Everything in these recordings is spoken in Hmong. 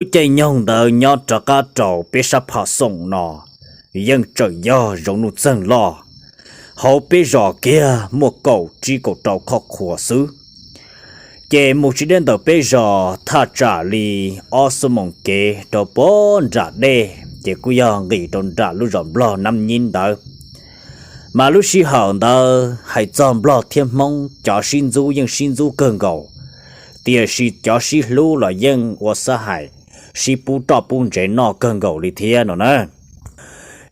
Lub caij nyoog ntawd nyob rov qab rau peb sab Pham Xoom no yeej tseem yog zoo nuj txeeg loj. Hauv peb zos kiag muaj kaum tsib kaum rau khoj khua xwb. Ces mus tsis deb ntawm peb zos thaj tsam li ob xuab moos kev rau pem nram dej, ces kuj yog nqis rau nram lub zos Nplog Nab Nyib ntawd. Mas lub sij hawm ntawd hais txog Nplog thiab Hmoob cov sib ntxub yeej sib ntxub kawg nkaus, tiam sis cov sib hlub los yeej ua xab hais, sib pub roj pub ntsev noj kawg nkaus li thiab no na.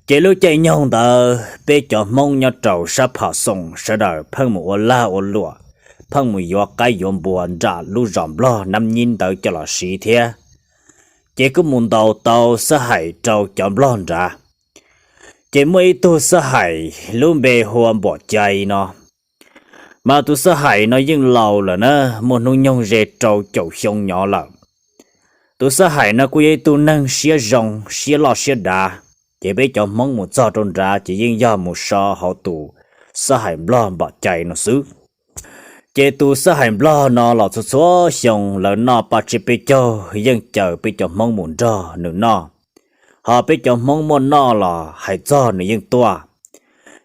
Ces lub caij nyoog ntawd peb cov Hmoob nyob rau sab Pham Xoom sawv daws pheej mus ua lag ua luam, pheej mus yuav qaib yuav npua nram lub zos Nplog Nab Nyib ntawd coj los siv thiab. Ces kuj mus ntaus tau xab hais rau cov Nplog nrad. Ces muaj ib tug xab hais lub npe hu ua Npom Cai no, mas tus xab hais no yeej laus lawm na, muaj hnub nyoog ze rau caum xyoo nyob lawm. Tus xab hais no kuj yog ib tug neeg siab zoo siab loj siab dav, ces peb cov Hmoob mus txog rau nrad ces yeej yog mus so hauv tus xab hais Nplog Npom Cai no xwb. Ces tus xab hais Nplog no los txhua txhua xyoo lawv noj paj tsiab peb caug yeej caw peb cov Hmoob mus nrog nws noj, ho peb cov Hmoob muaj noj los hais txog nws yeej tuaj.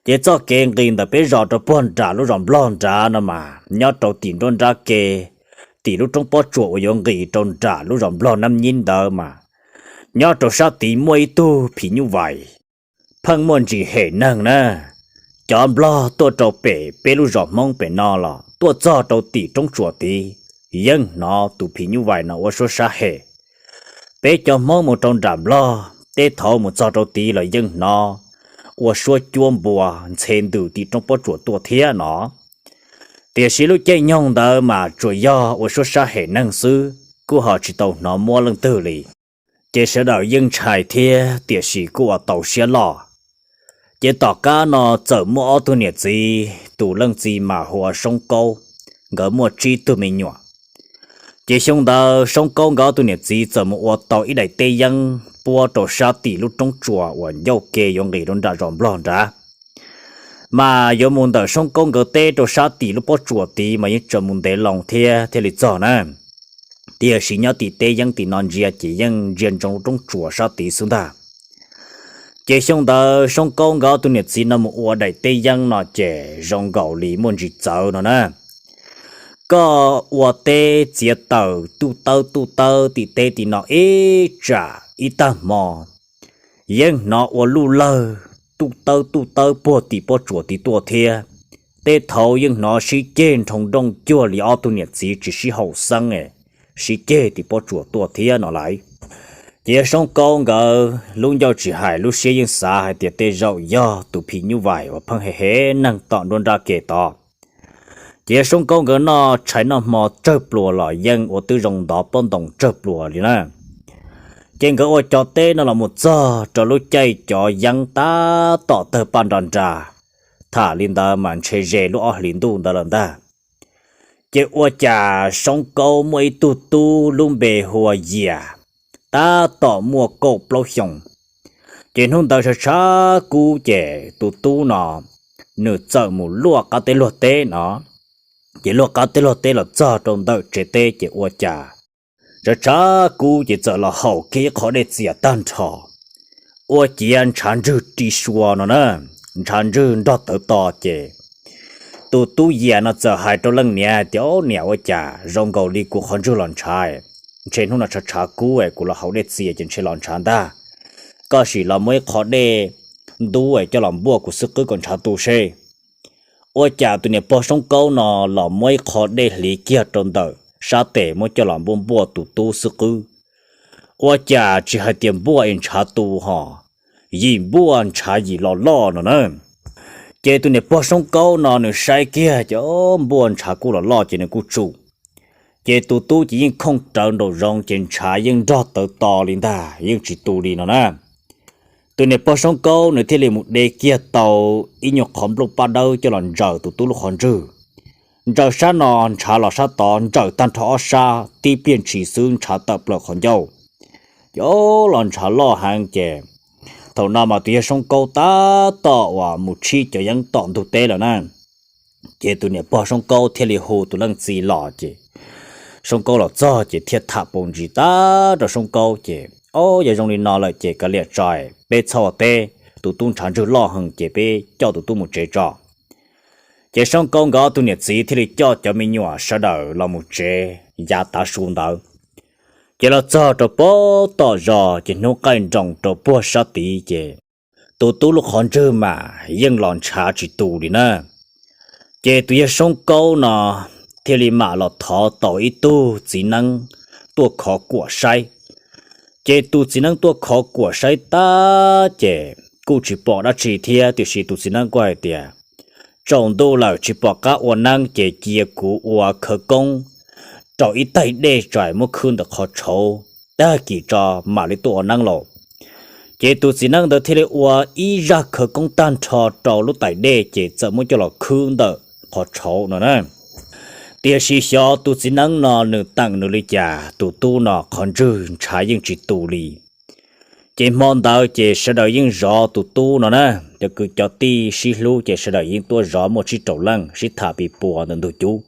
Ces txoj kev nqis ntawm peb zos rau puag nram lub zos Nplog nrad no mas nyob rau tim nruab nrab ke, tim lub roob pob tsuas uas yuav nqis rau nram lub zos Nplog Nab Nyib ntawd mas nyob rau sab tid muaj ib tug phim nyuj vais pheej muaj ntsis hem neeg na. Cov Nplog tuaj rau pem peb lub zos Hmoob pem no los tuaj txog rau tim roob tsuas tid, yeej hnov tus phim nyuj vais no ua suab sab hem. Peb cov Hmoob mus rau nram Nplog, tej thaum mus txog rau tid los yeej hnov ua suab cuab npua ntxhe ntws tim roob pob tsuas tuaj thiab no. Tiam sis lub caij nyoog ntawd mas tsuas yog ua suab sab hem neeg xwb, kuj ho tsis tau hnov muab leej twg li. Ces sawv daws yeej ntshai thiab, tiam sis kuj ua tau siab loj. Ces tom qab no txawm muaj ob tug niam txiv, tus leej txiv mas hu ua Soob Kaub, nkawd muaj tsib tug me nyuam. Ces xyoo ntawd Soob Kaub nkawd ob tug niam txiv txawm mus ua tau ib daim teb yeeb puab rau sab tim lub roob tsuas uas ncauj ke yuav nqis rau nram zos Nplog nrad. Mas yuav mus ntawm Soob Kaub nkawd teb rau sab tim lub pob tsuas tid mas yeej tseem mus ntev loo thiab thiaj li txog na. Tiam sis nyob tim teb yeeb tim no ntsia ces yeej ntsia ntsoov lub roob tsuas sab tid xwb ntag. Ces xyoo ntawd Soob Kaub nkawd ob tug niam txiv no mus ua daim teb yeeb no ces zoo nkaus li muaj ntsis txawv no na. Koj ua teb txiav taws tuj tawb tuj tawb tim teb tim no ib tsam ib tag hmo, yeej hnov ua luj lawg tuj tawb tuj tawb puag tim pob tsuas tid tuaj thiab. Tej thaum yeej hnov sib ceg nroo nrooj cuag li ob tug niam txiv tsis sib haum xeeb, sib ceg tim pob tsuas tuaj thiab no lawm. Ces yawg Soob Kaub nkawd lub ncauj tsis hais lub siab yeej xav hais tias tej zaum yog tus phim nyuj vais uas pheej hem hem neeg tom nruab nrab ke tod. Ces yawg Soob Kaub nkawd noj tshais noj hmo tsawg pluas los yeej ua twb zoo ntov pob ntoos tsawg pluas li na. Ces nkawd ua cov teb no los mus txog rau lub caij cov yeeb tab tom tawg paj nro nra, tham li ntawd mas ntshe ze lub ob hlis ntuj ntawd lawm ntag. Ces ua cas Soob Kaub muaj ib tug tub lub npe hu ua Yias, tab tom muaj kaum plaub xyoos. Ces hnub ntawd tshav tshav kub ces tus tub no nws txawm mus luaj qab teb luag teb no. Ces luaj qab teb luag teb los txog rau ntawm tsev teb ces ua cas tshav tshav kub ces txawm los haum kiag ib qho dej txias tag nrho, ua ciav ntshav ntswg ri sua no na, ntshav ntswg nrog tawv to ces tus tub Yias no txawm hais rau leej niam hais tias, Ob niam, ua cas zoo nkaus li kuv qhov ntswg los ntshav, ntshe hnub no tshav tshav kub es kuv los haus dej txias ces ntshe los ntshav ntag. Koj sim los muab ib qho dej ntub es coj los npuaj kuv xub qwb kom ntshav tu seb. Ua cas tus niam pog Soob Kaub no los muab ib qho dej hliv kiag rau ntawm sab tes muab coj los npuaj npuaj tus tub xub qwb. Ua cas tsis hais tias npuaj es ntshav tu ho, yim npuaj ntshav yim los loj no na. Ces tus niam pog Soob Kaub no nws saib kiag ces npuaj ntshav kuj los loj ces nws kuj tsum. Ces tus tub ces yeej khooj rawv nraum zoov ces ntshav yeej nrog tawv to li ntag, yeej tsis tu li no na. Tus niam pog Soob Kaub nws thiaj li mus de kiag tau ib nyuag qhov nplooj paj dawb coj los ntsaws tus tub lub qhov ntswg. Ntsaws sab no ntshav los sab tod, ntsaws tag nrho ob sab, tib pliag ntshis xwb ntshav tawm plaws qhov ncauj. Ces los ntshav loj heev ces thaum no mas tus yawg Soob Kaub tab tom uas mus tshib cov yeeb tom ntug teb lawm na. Ces tus niam pog Soob Kaub thiaj li hu tus leej txiv los ces Soob Kaub los txog ces thiaj tham pus ntsis tag rau Soob Kaub ces, Ob, yog zoo li no lawm ces kav liam tso, peb txhob ua teb, tus tub ntshav ntswg loj heev ces peb coj tus tub mus tsev tso. Ces Soob Kaub nkawd ob tug niam txiv thiaj li coj cov me nyuam sawv daws los mus tsev yav tav su ntawd. Ces los txog rau pem tom zos ces hnub qaij nroos rau puag sab tid ces tus tub lub qhov ntswg mas yeej los ntshav tsis tu li na. Ces tus yawg Soob Kaub no thiaj li mam los thov tau ib tug txiv neeb tuaj khov kuam saib. Ces tus txiv neeb tuaj khov kuam saib tag ces kuj tsis pom dab tsi thiab, tiam sis tus txiv neeb kuj hais tias, Tsaus ntuj lawm tsis pom qab ua neeb ces cia kuv ua khawv koob rau ib taig dej tso muab khwb ntawm qhov tshauv, tag kis tso mam li tuaj ua neeb lauj. Ces tus txiv neeb ntawd thiaj li ua ib zaj khawv koob tag nrho rau lub tais dej ces txawm muab coj los khwb ntawm qhov tshauv no na. Tiam sis xyov tus txiv neeb no nws teem nws li cas, tus tub no qhov ntswg ntshav yeej tsis tu li. Ces hmo ntawd ces sawv daws yeej zov tus tub no na, cov kwv cov tij sib hlub ces sawv daws yeej tuaj zov muaj tsib rau leej sib tham pis puas ntawm ntug cub.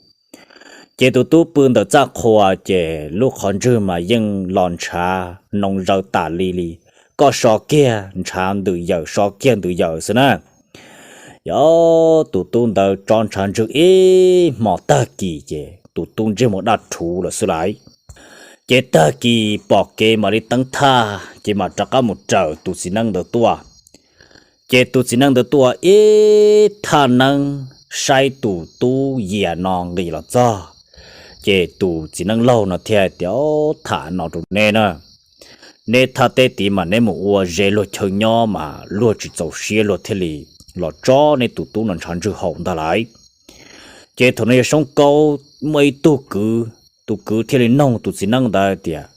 Ces tus tub pw ntawm txaj qhua ces lub qhov ntswg mas yeej los ntshav noo zaws tas li li, koj so kiag ntshav ntws yaws so kiag ntws yaws xwb na. Yog tus tub ntawd tso ntshav ntswg ib hmo tag kis ces tus tub ntsej muag daj rhuv lawm xwb lauj. Ces tag kis pom kev mam li teeb thaj ces mam rov qab mus raws tus txiv neeb ntawd tuaj. Ces tus txiv neeb ntawd tuaj ib thaj neeb saib tus tub Yias no nqis los txog. Ces tus txiv neeb laug no thiaj hais tias, Tham no rau neb na, neb thaj teb tid mas neb mus ua ze luag chaw nyob mas luag tsis txaus siab luag thiaj li los tso neb tus tub no ntshav ntswg haus ntag lauj. Ces thaum no yawg Soob Kaub muaj ib tug kwv, tus kwv thiaj li noog tus txiv neeb ntawd tias,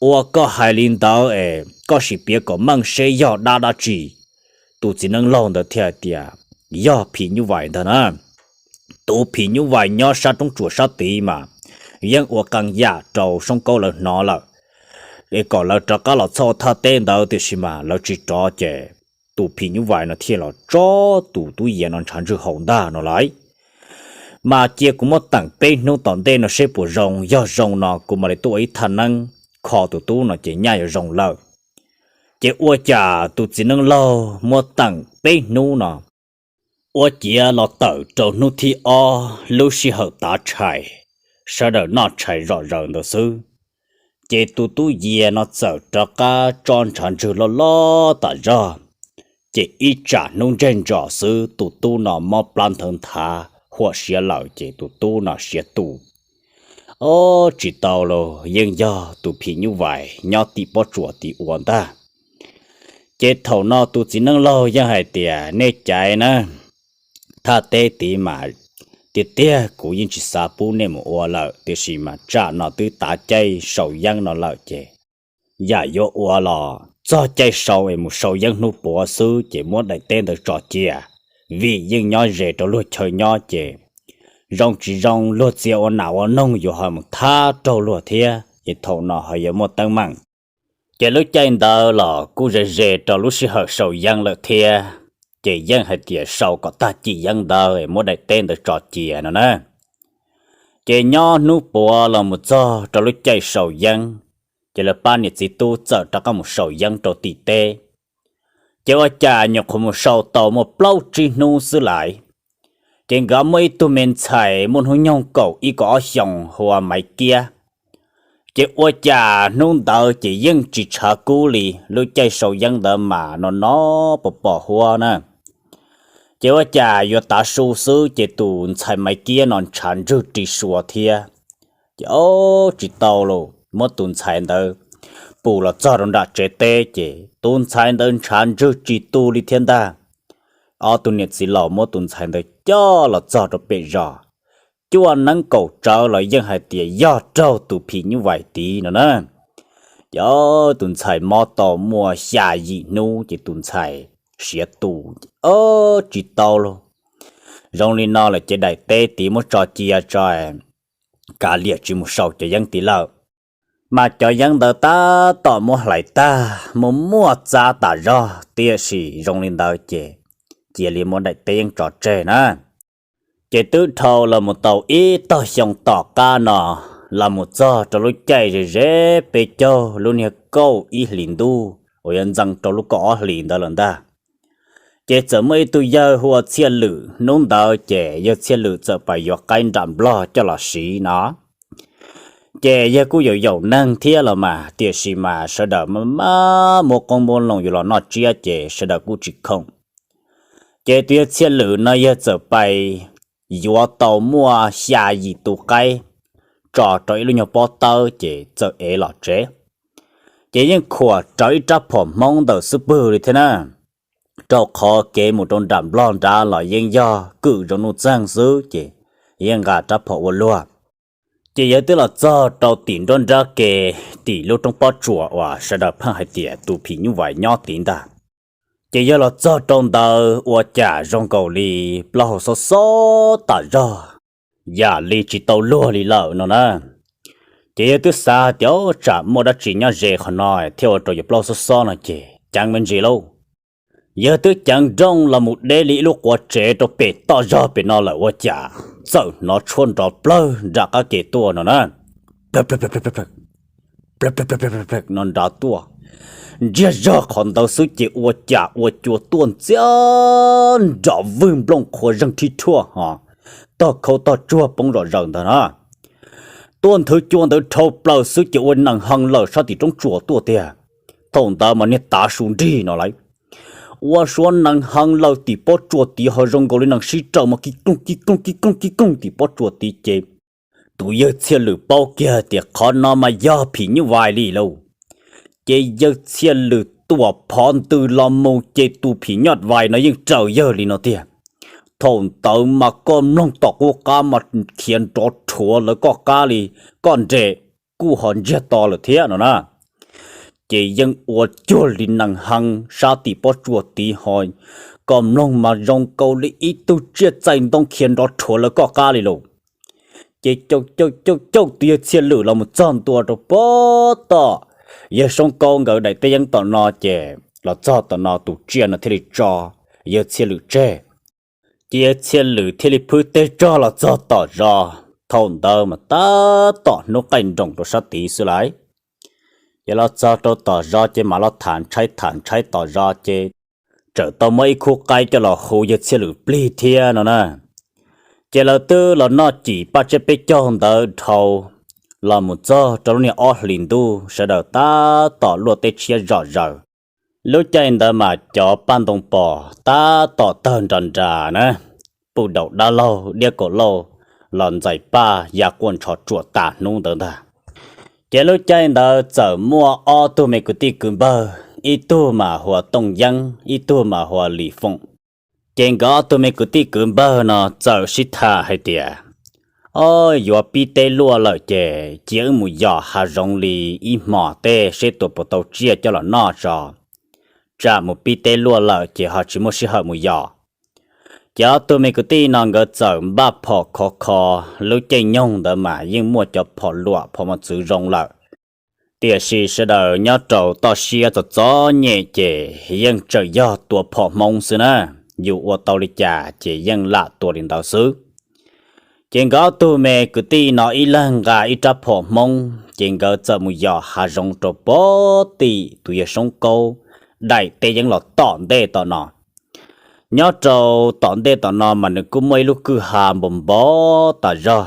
Ua koj hais li ntawd es koj sim piav kom meej seb yog dab dab tsi? Tus txiv neeb laug ntawd thiaj hais tias, Yog phim nyuj vais ntag na. Tus phim nyuj vais nyob sab roob tsuas sab tid mas yeej ua qee yam rau Soob Kaub lawv hnov lawm, es kom lawv rov qab los txog ua thaj teb ntawd tiam sis mas lawv tsis rov ces tus phim nyuj vais no thiaj los tso tus tub Yias no ntshav ntswg haus ntag no lauj. Mas cia kuv muab teem peb hnub tom ntej no seb puas zoo, yog zoo no kuv mam li tuaj ua ib thaj neeb kho tus tub no ces nyaj yuav zoo lawm. Ces ua cas tus txiv neeb laug muab teem peb hnub no, ua ciav los tawm rau hnub thib ob lub sij hawm tav tshais, sawv daws noj tshais zom zaws ntawd xwb, ces tus tub Yias no txawm rov qab tso ntshav ntswg loj loj tas zog. Ces ib tsam hnub ntseg ntsos xwb tus tub no mob plab nthawv nthav huam siav lawm ces tus tub no siav tu. Ob, tsis tau los yeej yog tus phim nyuj vais nyob tim pob tsuas tim ua ntag. Ces thaum no tus txiv neeb laug yeej hais tias, Nej caiv na, thaj teb tid mas tiag tiag kuv yeej tsis xav pub nej mus ua lawm, tiam sis mas tsam no twb tav caij sau yeeb no lawm ces yam yuav ua los txog caij sau es mus sau yeeb hnub puav xwb ces muab daim teb ntawd tso cia, vim yeej nyob ze rau luag chaw nyob ces zoo tsis zoo luag txia ua nam ua noog yuav ho mus thab raug luag thiab ces thaum no ho yuav muaj teeb meem. Ces lub caij ntawd los kuj ze ze rau lub sij hawm sau yeeb lawm thiab, ces yeej hais tias sau kom tag cim yeeb ntawd es muab daim teb ntawd tso cia no na. Ces nyob hnub puav los mus txog rau lub caij sau yeeb, ces lawv pab niam txiv tub txawm rov qab mus sau yeeb rau tim teb. Ces ua cas nyuam qhuav mus sau tau muaj plaub tsib hnub xwb lais, ces nkawd muaj ib tug me ntxhais muaj hnub nyoog kaum ib kaum ob xyoos hu ua Maiv Kiab. Ces ua cas hnub ntawd ces yeej tsis tshav kub li, lub caij sau yeeb ntawd mas no no pos pos huab na. Ces ua cas yuav tav su xwb ces tus ntxhais Maiv Kiab no ntshav ntswg ri sua thiab. Ces ob tsis tau los muab tus ntxhais ntawd pus los txog rau nram tsev teb ces tus ntxhais ntawd ntshav ntswg tsis tu li thiab ntag. Ob tug niam txiv laus muab tus ntxhais ntawd coj los txog rau pem zos, cuaj neeb kaum tsawv los yeej hais tias yog raug tus phim nyuj vais tid no na. Ces tus ntxhais mob tau muaj xya yim hnub ces tus ntxhais siav tu. Ob tsis tau lauj, zoo li no lawm ces daim teb tid muab tso cia tso, kav liam tsis mus sau cov yeeb tid lawm. Mas cov yeeb ntawd tab tom muab hlais tag muaj muaj txab tas zog, tiam sis zoo li ntawd ces cia li muab daim teb yeeb tso tseg na. Ces twb dhau los mus tau ib tog xyoo tom qab no, los mus txog rau lub caij ze ze peb caug lub niag kaum ib hlis ntuj uas yuav ntxeev rau lub kaum ob hlis ntawd lawm ntag. Ces txawm muaj ib tug yawg hu ua Txhiaj Lwm, hnub ntawd ces yawg Txhiaj Lwm txawm pais yuav qaib nram Nplog coj los siv no. Ces yawg kuj yaum yaum neeg thiab los mas, tiam sis mas sawv daws maj muab qoob muab loo yuav los noj tsiab ces sawv daws kuj tsis khoom. Ces tus yawg Txhiaj Lwm no yawg txawm pais yuav tau muaj xya yim tus qaib tso rau ib lub nyuag pob tawb ces txawm ev los tsev. Ces yeej khuam rawv ib rab phom Hmoob ntawm xub pwg li thiab na, rau qhov kev mus rau nram Nplog nrad los yeej yog kwm zoo nuj txeeg xwb ces yeej nqa rab phom ua luag. Ces yawg twb los txog rau tim nruab nrab ke, tim lub roob pob tsuas uas sawv daws pheej hais tias tus phim nyuj vais nyob tid ntag. Ces yawg los txog rau ntawd ua cas zoo nkaus li plaub hau xob xob tas zog, yam li tsis tau luag li lawm no na. Ces yawg twb xav tias tsam muaj dab tsi nyob ze qhov no thiaj ua rau yawg plaub hau xob xob no ces ceev me ntsis lauj. Yawg twb ceev nrooj los mus deb li ib lub quav tsev rau pem toj zog pem no lawm ua cas txawm hnov tshuab nrov plawg nram qab ke tuaj no na. Plawg, plawg, plawg, plawg, plawg, plawg, plawg, plawg, plawg no nrov tuaj. Ntsiag zog qhov ntawd xwb ces ua cas ua cua tuaj ntxiab nrov vwg nplooj qhuav zeeg thib thuaj ho, tog khau tog tsuag poob zom zaws ntawd na. Tuaj nthwv cua ntawd dhau plaws xwb ces ua nees hees lawm sab tim roob tsuas tuaj tiag. Thaum ntawd mas niag tav su nrig no lawm, ua suav nees hees lawm tim pob tsuas tid ho zoo nkaus li nees sib raws mas kib koog kib koog kib koog kib koog tim pob tsuas tid ces tus yawg Txhiaj Lwm paub kiag tias qhov no mas yog phim nyuj vais li lauj. Ces yawg Txhiaj Lwm tuam phov ntws los mus ces tus phim nyuj vais no yeej raws yawg li no tiag. Thaum ntawd mas koj mloog tom qub qab mas khiav nrov rhuav lawv koj qab li, koj nres kuj ho ntsiag to lawm thiab no na. Ces yeej ua cuag li nees hees sab tim pob tsuas tid ho, koj mloog mas zoo nkaus li ib tug tsiaj txais ntoo khiav nrov rhuav lawv koj qab li lauj. Ces caum caum caum caum tus yawg Txhiaj Lwm los mus txog ntua rau pob tom yawg Soob Kaub nkawd daim teb yeeb tom no ces los txog tom no tus tsiaj no thiaj li tso yawg Txhiaj Lwm tseg. Ces yawg Txhiaj Lwm thiaj li phwb teg rog los txog tom zos, thaum ntawd mas tab tom hnub qaij nroos rau sab tid xwb lauj. Ces los txog rau tom zos ces mam los tham ntshai tham ntshai tom zos ces txawm tau muab ib khub qaib coj los hu yawg Txhiaj Lwm plig thiab no na. Ces lawv twb los noj cim paj tsiab peb caug ntawd dhau, los mus txog rau lub niag ob hlis ntuj sawv daws tab tom luaj teb tshiab zom zaws. Lub caij ntawd mas cov paj ntoo pos tab tom tawg nra nra na, puj daum dab laug diab kaum lauj los ntxais paj ya quaj ntsho tsuam tas hnub ntawd ntag. Ces lub caij ntawd txawm muaj ob tug me kwv tij kwv npawg, ib tug mas hu ua Tooj Yeeb, ib tug mas hu ua Lis Foom. Ces nkawd ob tug me kwv tij kwv npawg no txawm sib tham hais tias, o, yuav pib teb luaj lawm ces cia wb mus yos hav zoov li ib hmos tej seb tua puas tau tsiaj coj los noj tso, tsam mus pib teb luaj lawm ces ho tsis muaj sij hawm mus yos. Ces ob tug me kwv tij no nkawd txawm npaj phom khov kho, lub caij nyoog ntawd mas yeej muaj cov phom luam phom mos txwv zoo lawm. Tiam sis sawv daws nyob rau toj siab txom txom nyem ces yeej tseem yog tua phom Hmoob xwb na, yus ua tau li cas ces yeej lam tua li ntawd xwb. Ces nkawd ob tug me kwv tij no ib leeg nqa ib rab phom Hmoob, ces nkawd txawm mus yos hav zoov rau pem tim tus yawg Soob Kaub daim teb yeeb los tom ntej tom no. Nyob rau tom ntej tom no mas nws kuj muaj ib lub kwj ha npau npau tas zog,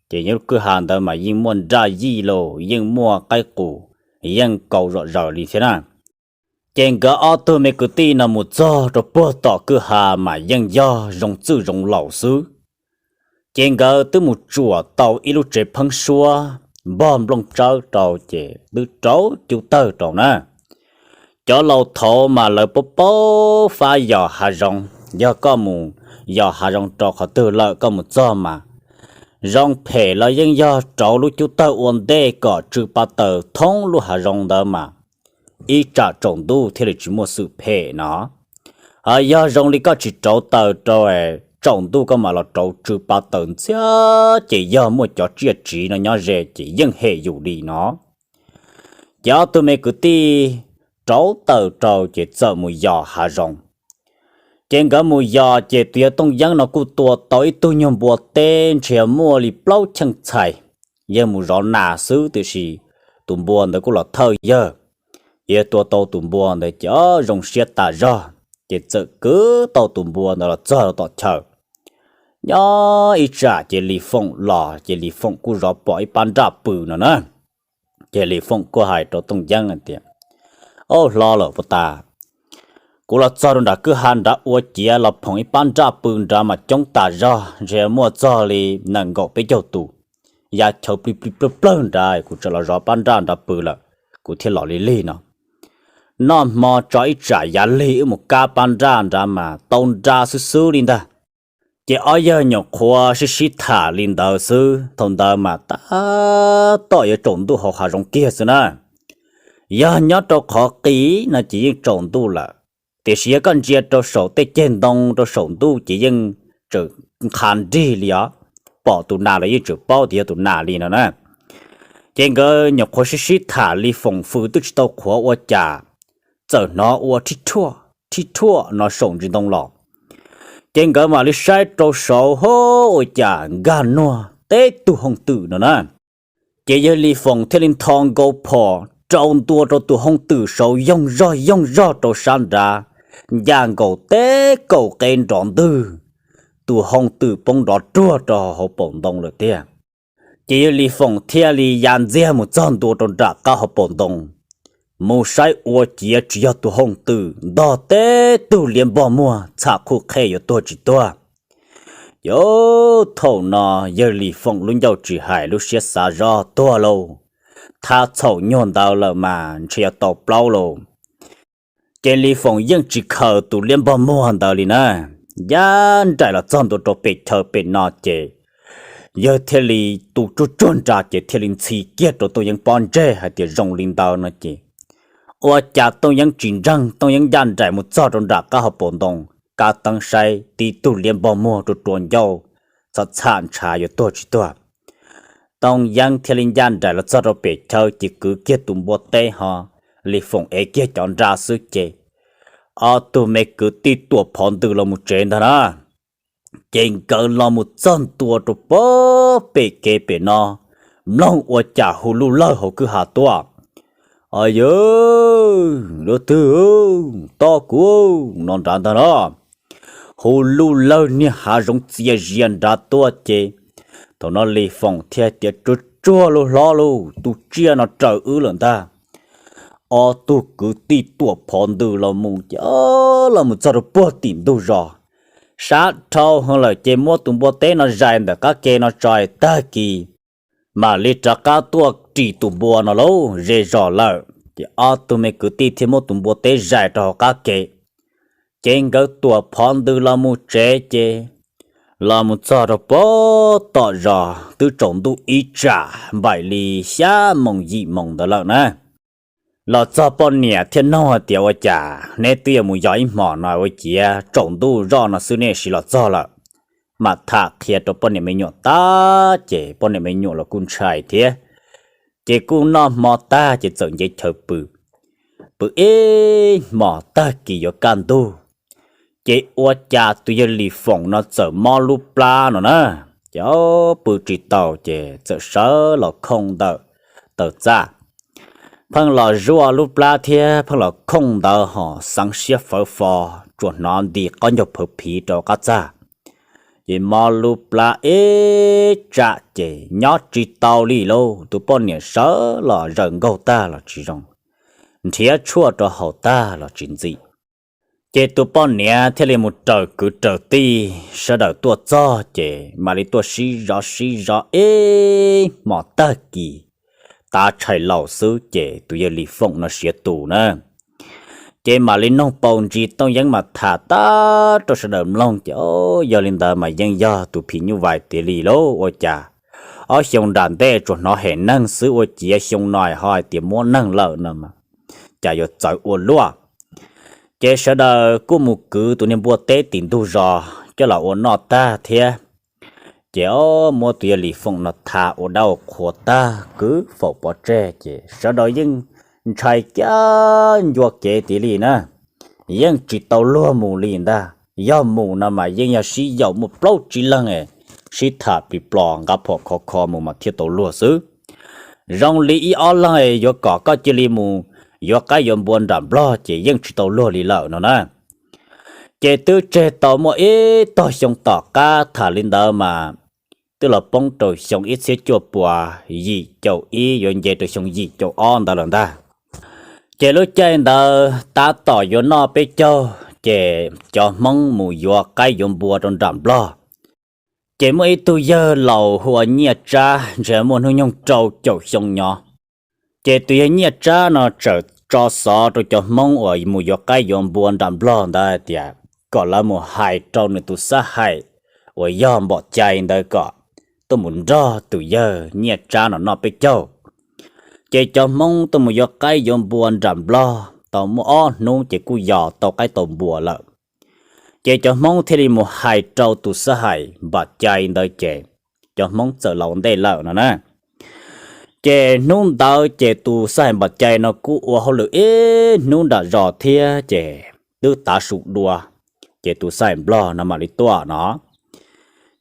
ces lub kwj ha ntawd mas yeej muaj nraj yij los yeej muaj qaib qus, yeej kaus zom zaws li thiab na. Ces nkawd ob tug me kwv tij no mus txog rau puag tom kwj ha mas yeej yog zoo txwj zoo laus xwb. Ces nkawd twb mus tsuam tau ib lub tsev pheeb suab npog nplooj tsawb rau ces twb rauv cub tawg rau na. Cov laus thaud mas lawv paub paub fab yos hav zoov, yog koj mus yos hav zoov rau qhov twg lawm koj mus txog mas zoo phem los yeej yog rauv lub cub tawg ua ntej kom tsw pa taws thoob lub hav zoov ntawd mas ib tsam tsaus ntuj thiaj li tsis muaj xwm phem no. Ho yog zoo li koj tsis rauv taws rau tsaus ntuj koj mam los rauv tsw pa taws ntxiag ces yog muaj cov tsiaj tsiv no nyob ze ces yeej hem yus li no. Ces ob tug me kwv tij rauv taws rau ces txawm mus yos hav zoov. Ces nkawd mus yos ces tus yawg Tooj Yeeb no kuj tua tau ib tug nyuag npua teb ntshiav muaj li plaub cheej txhais. yawg mus zov nas xwb, tiam sis tus npua ntawd kuj los thawj yawg. Yawg tua tau tus npua ntawd ces ob zoo siab tas zog, ces txawm kwv tau tus npua ntawd los txog rau tom chaw. Nyob ib tsam ces Lis Foom los ces Lis Foom kuj zov pom ib pab nraj pw no na. Ces Lis Foom kuj hais rau Tooj Yeeb hais tias, Au hlo lawm puas tas, kuv los txog rau nram kwj ha nrad ua ciav los phoom ib pab nraj pw nrad mas coob tas zog, ntshe muaj txog li nees nkaum peb caug tus, ya chaw plig plig plawg plawg nrad, kuv tseem los zov pab nraj nrad pw lawm, kuv thiaj los lig lig no. Noj hmo tso ib tsam yav lig wb mus kab pab nraj nrad mas tau nra xwb xwb li ntag. Ces ob yawg nyuam qhuav sib sib tham li ntawd xwb, thaum ntawd mas tab tom yuav tsaus ntuj hauv hav zoov kiag xwb na. Yog nyob rau qhov qis no ces yeej tsaus ntuj lawm, tiam sis yog koj ntsia rau saum tej ceg ntoo rau saum ntuj ces yeej tseem nqha nrig li os, pom tus nas los yeej tseem paub tias yog tus nas li no na. Ces nkawd nyuam qhuav sib sib tham li foom fws twb tsis tau qhuav ua cas, txawm hnov ua thib rhuaj thib rhuaj no saum ntsis ntoo los. Ces nkawd mam li saib rau saud, hov, ua cas nkag nuag teb tug hooj twm no na. Ces yawg Lis Foom thiaj li ntho nkaus phom rau ntua rau tus hooj twm saud yoog zog yoog zog rau sab nrad, ncaj nkaus teb kaum qe nrov ntwg, tus hooj twm poob nrov ruag rau hauv paus ntoo lawm tiag. Ces yawg Lis Foom thiaj li ya ntxiag mus txog ntua rau nram qab hauv paus ntoo, mus saib ua ciav tsis yog tus hooj twm, ntog teb tug liab npog muag txham qhuj qhej yuav tuag tsis tuag. Ces thaum no yawg Lis Foom lub ncauj tsis hais lub siab xav zoj tuag lauj, thab txhaum nyuag ntawd lawm mas ntshe yuav tau plaub lauj. Ces Lis Foom yeej tsis khaws tus liab npog muag ntawd li na, ncaj nraim los txog ntua rau pem chaw pem no ces yawg thiaj li tu tsuag tsuag nra ces thiaj li ntxhi kiag rau Tooj Yeeb pob ntseg hais tias zoo li ntawd no ces ua cas Tooj Yeeb tsis ntseeg, Tooj Yeeb ncaj nraim mus txog rau nram qab hauv paus ntoo, kab teeb saib tib tug liab npog muag rua rua ncauj, txham txham ntshav yuav tuag tsis tuag. Tooj Yeeb thiaj li ncaj nraim los txog rau pem chaw ces kwv kiag tus npua teb ho Lis Foom ev kiag cov nra xwb ces ob tug me kwv tij tuam phov ntws los mus tsev ntag na. Ces nkawd los mus txog ntua rau pem kev pem no, mloog ua cas hu luj lawg hauv kwj ha tuaj, Au yawg, leej twg tos kuv no nrad ntag na. Hu luj lawg niag hav zoov txias zias nrad tuaj ces thaum no Lis Foom thiaj tias, Tsuag tsuag lauj hlob lauj, tus tsiaj no raws wb lawm ntag. Ob tug kwv tij tuam phov ntws los mus ces los mus txog rau puag tim ntug zos. Sab dhau heev lawm ces muab tus npua teb no zais ntawm qab ke no tso tag kis mam li rov qab tuaj ris tus npua no lauj, ze zos lawm. Ces ob tug me kwv tij thiaj muab tus npua teb zais rau hauv qab ke. Ces nkawd tuam phov ntws los mus tsev ces los mus txog rau puag tom zos twb tsaus ntuj ib tsam npaim li xya moos yim moos ntawd lawm na. Los txog poj niam thiaj noog hais tias, Ua cas neb twb yuav mus yos ib hmos no ua ciav tsaus ntuj zoj no xwb nej siv los txog lawm? Mam tham qhia rau poj niam me nyuam tag ces poj niam me nyuam los kuj ntshai thiab. Ces kuj noj hmo tag ces txawm nce chaw pw. Pw ib hmos tag kis yuav kaj ntug, ces ua cas tus yawg Lis Foom no txawm mob lub plab no na. Ces pw tsis taus ces txawm sawv los khooj ntawm taw txaj. Pheej los zuaj lub plab thiab pheej los khooj ntawd ho xeev siab fawv fo, tsuas hnov nti qaub ncaug phawv phiv rau qab txaj. Ces mob lub plab ib tsam ces nyob tsis tau li lauj, tus poj niam sawv los zaws nkaug tag los tsis zoo, nrhiav tshuaj rau haus tag los tsis ntxim. Ces tus poj niam thiaj li mus raws kwv raws tij sawv daws tuaj txog ces mam li tuaj sib zov sib zov ib hmos tag kis, tav tshais laus xwb ces tus yawg Lis Foom no siav tus na. Ces mam li noog paus ntsis, Tooj Yeeb mas tham tag rau sawv daws mloog ces, Yog li ntawd mas yeej yog tus phim nyuj vais tiag li lauj, ua cas ob xyoo nram ntej tsuas hnov hem neeg xwb ua ciav xyoo no ho hais tias muab neeg lawm no mas cas yuav txawv ua luaj. Ces sawv daws kuj mus kwv tus niag npua teb tim ntug zos coj los ua noj tag thiab. Ces muab tus yawg Lis Foom no tha ua dab ua qhua tag kwv faus pov tseg ces sawv daws yeej ntshai kiag ncua kev tiag li na, yeej tsis tau luag mus li ntag. Yog mus no mas yeej yog sib yaum muaj plaub tsib leeg es sib tham plis plos nqa phom khov kho mus mas thiaj tau luag xwb. Zoo li ib ob leeg yuav kom koj cia li mus yuav qaib yuav npua nram Nplog ces yeej tsis tau luag li lawm no na. Ces twb tseg tau muaj ib tog xyoo tom qab tham li ntawd mas twb los poob rau xyoo ib txhiab cuaj puas yim caum ib yuav nce rau xyoo yim caum ob ntawd lawm ntag. Ces lub caij ntawd tab tom yuav noj peb caug, ces cov Hmoob mus yuav qaib yuav npua rau nram Nplog. Ces muaj ib tug yawg laus hu ua Nyiaj Tsab ntshe muaj hnub nyoog rau caum xyoo nyob. Ces tus yawg Nyiaj Tsab no txawm tso xov rau cov Hmoob uas mus yuav qaib yuav npua nram Nplog ntawd hais tias kom lawv mus hais rau nws tus xab hais uas yog Npom Cai ntawd kom tuaj mus nrog tus yawg Nyiaj Tsab no noj peb caug. Ces cov Hmoob tuaj mus yuav qaib yuav npua nram Nplog tau muaj ob hnub ces kuj yos tau qaib tau npua lawm. Ces cov Hmoob thiaj li mus hais rau tus xab hais Npom Cai ntawd ces cov Hmoob txawm laus ntej lawm no na. Ces hnub ntawd ces tus xab hais Npom Cai no kuj ua hauj lwm ib hnub nram zos thiab ces twb tav su dua, ces tus xab hais Nplog no mam li tuaj no.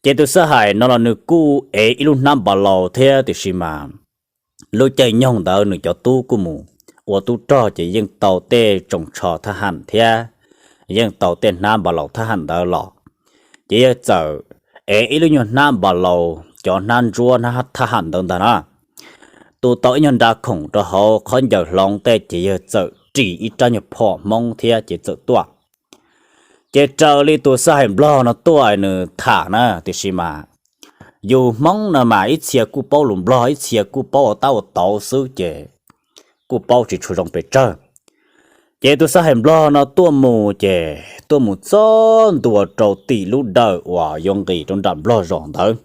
Ces tus xab hais no los nws kuj ev ib lub hnab npas laus thiab tiam sis mas lub caij nyoog ntawd nws cov tub kuj mus ua tub rog ces yeej tau tej tsoos tsho thab ham thiab yeej tau tej hnab npas laus thab ham ntawd los. Ces yawg txawm ev ib lub nyuag hnab npas laus cov hnab ntsuab hnab thab ham ntawd ntag na, tu tau ib nyuag nra khoom rau hauv qhov ncaws hloov tej ces yawg txawm ris ib rab nyuag phom Hmoob thiab ces txawm tuaj. Ces raws li tus xab hais Nplog no tuaj nws tham na tiam sis mas yus Hmoob no mas ib txhia kuj paub lus Nplog ib txhia kuj paub ua tab ua tauv xwb ces kuj paub tsis tshua zoo pes tsawg. Ces tus xab hais Nplog no tuaj mus ces tuaj mus txog ntua rau tim lub dawm uas yuav nqis rau nram Nplog zos ntawd.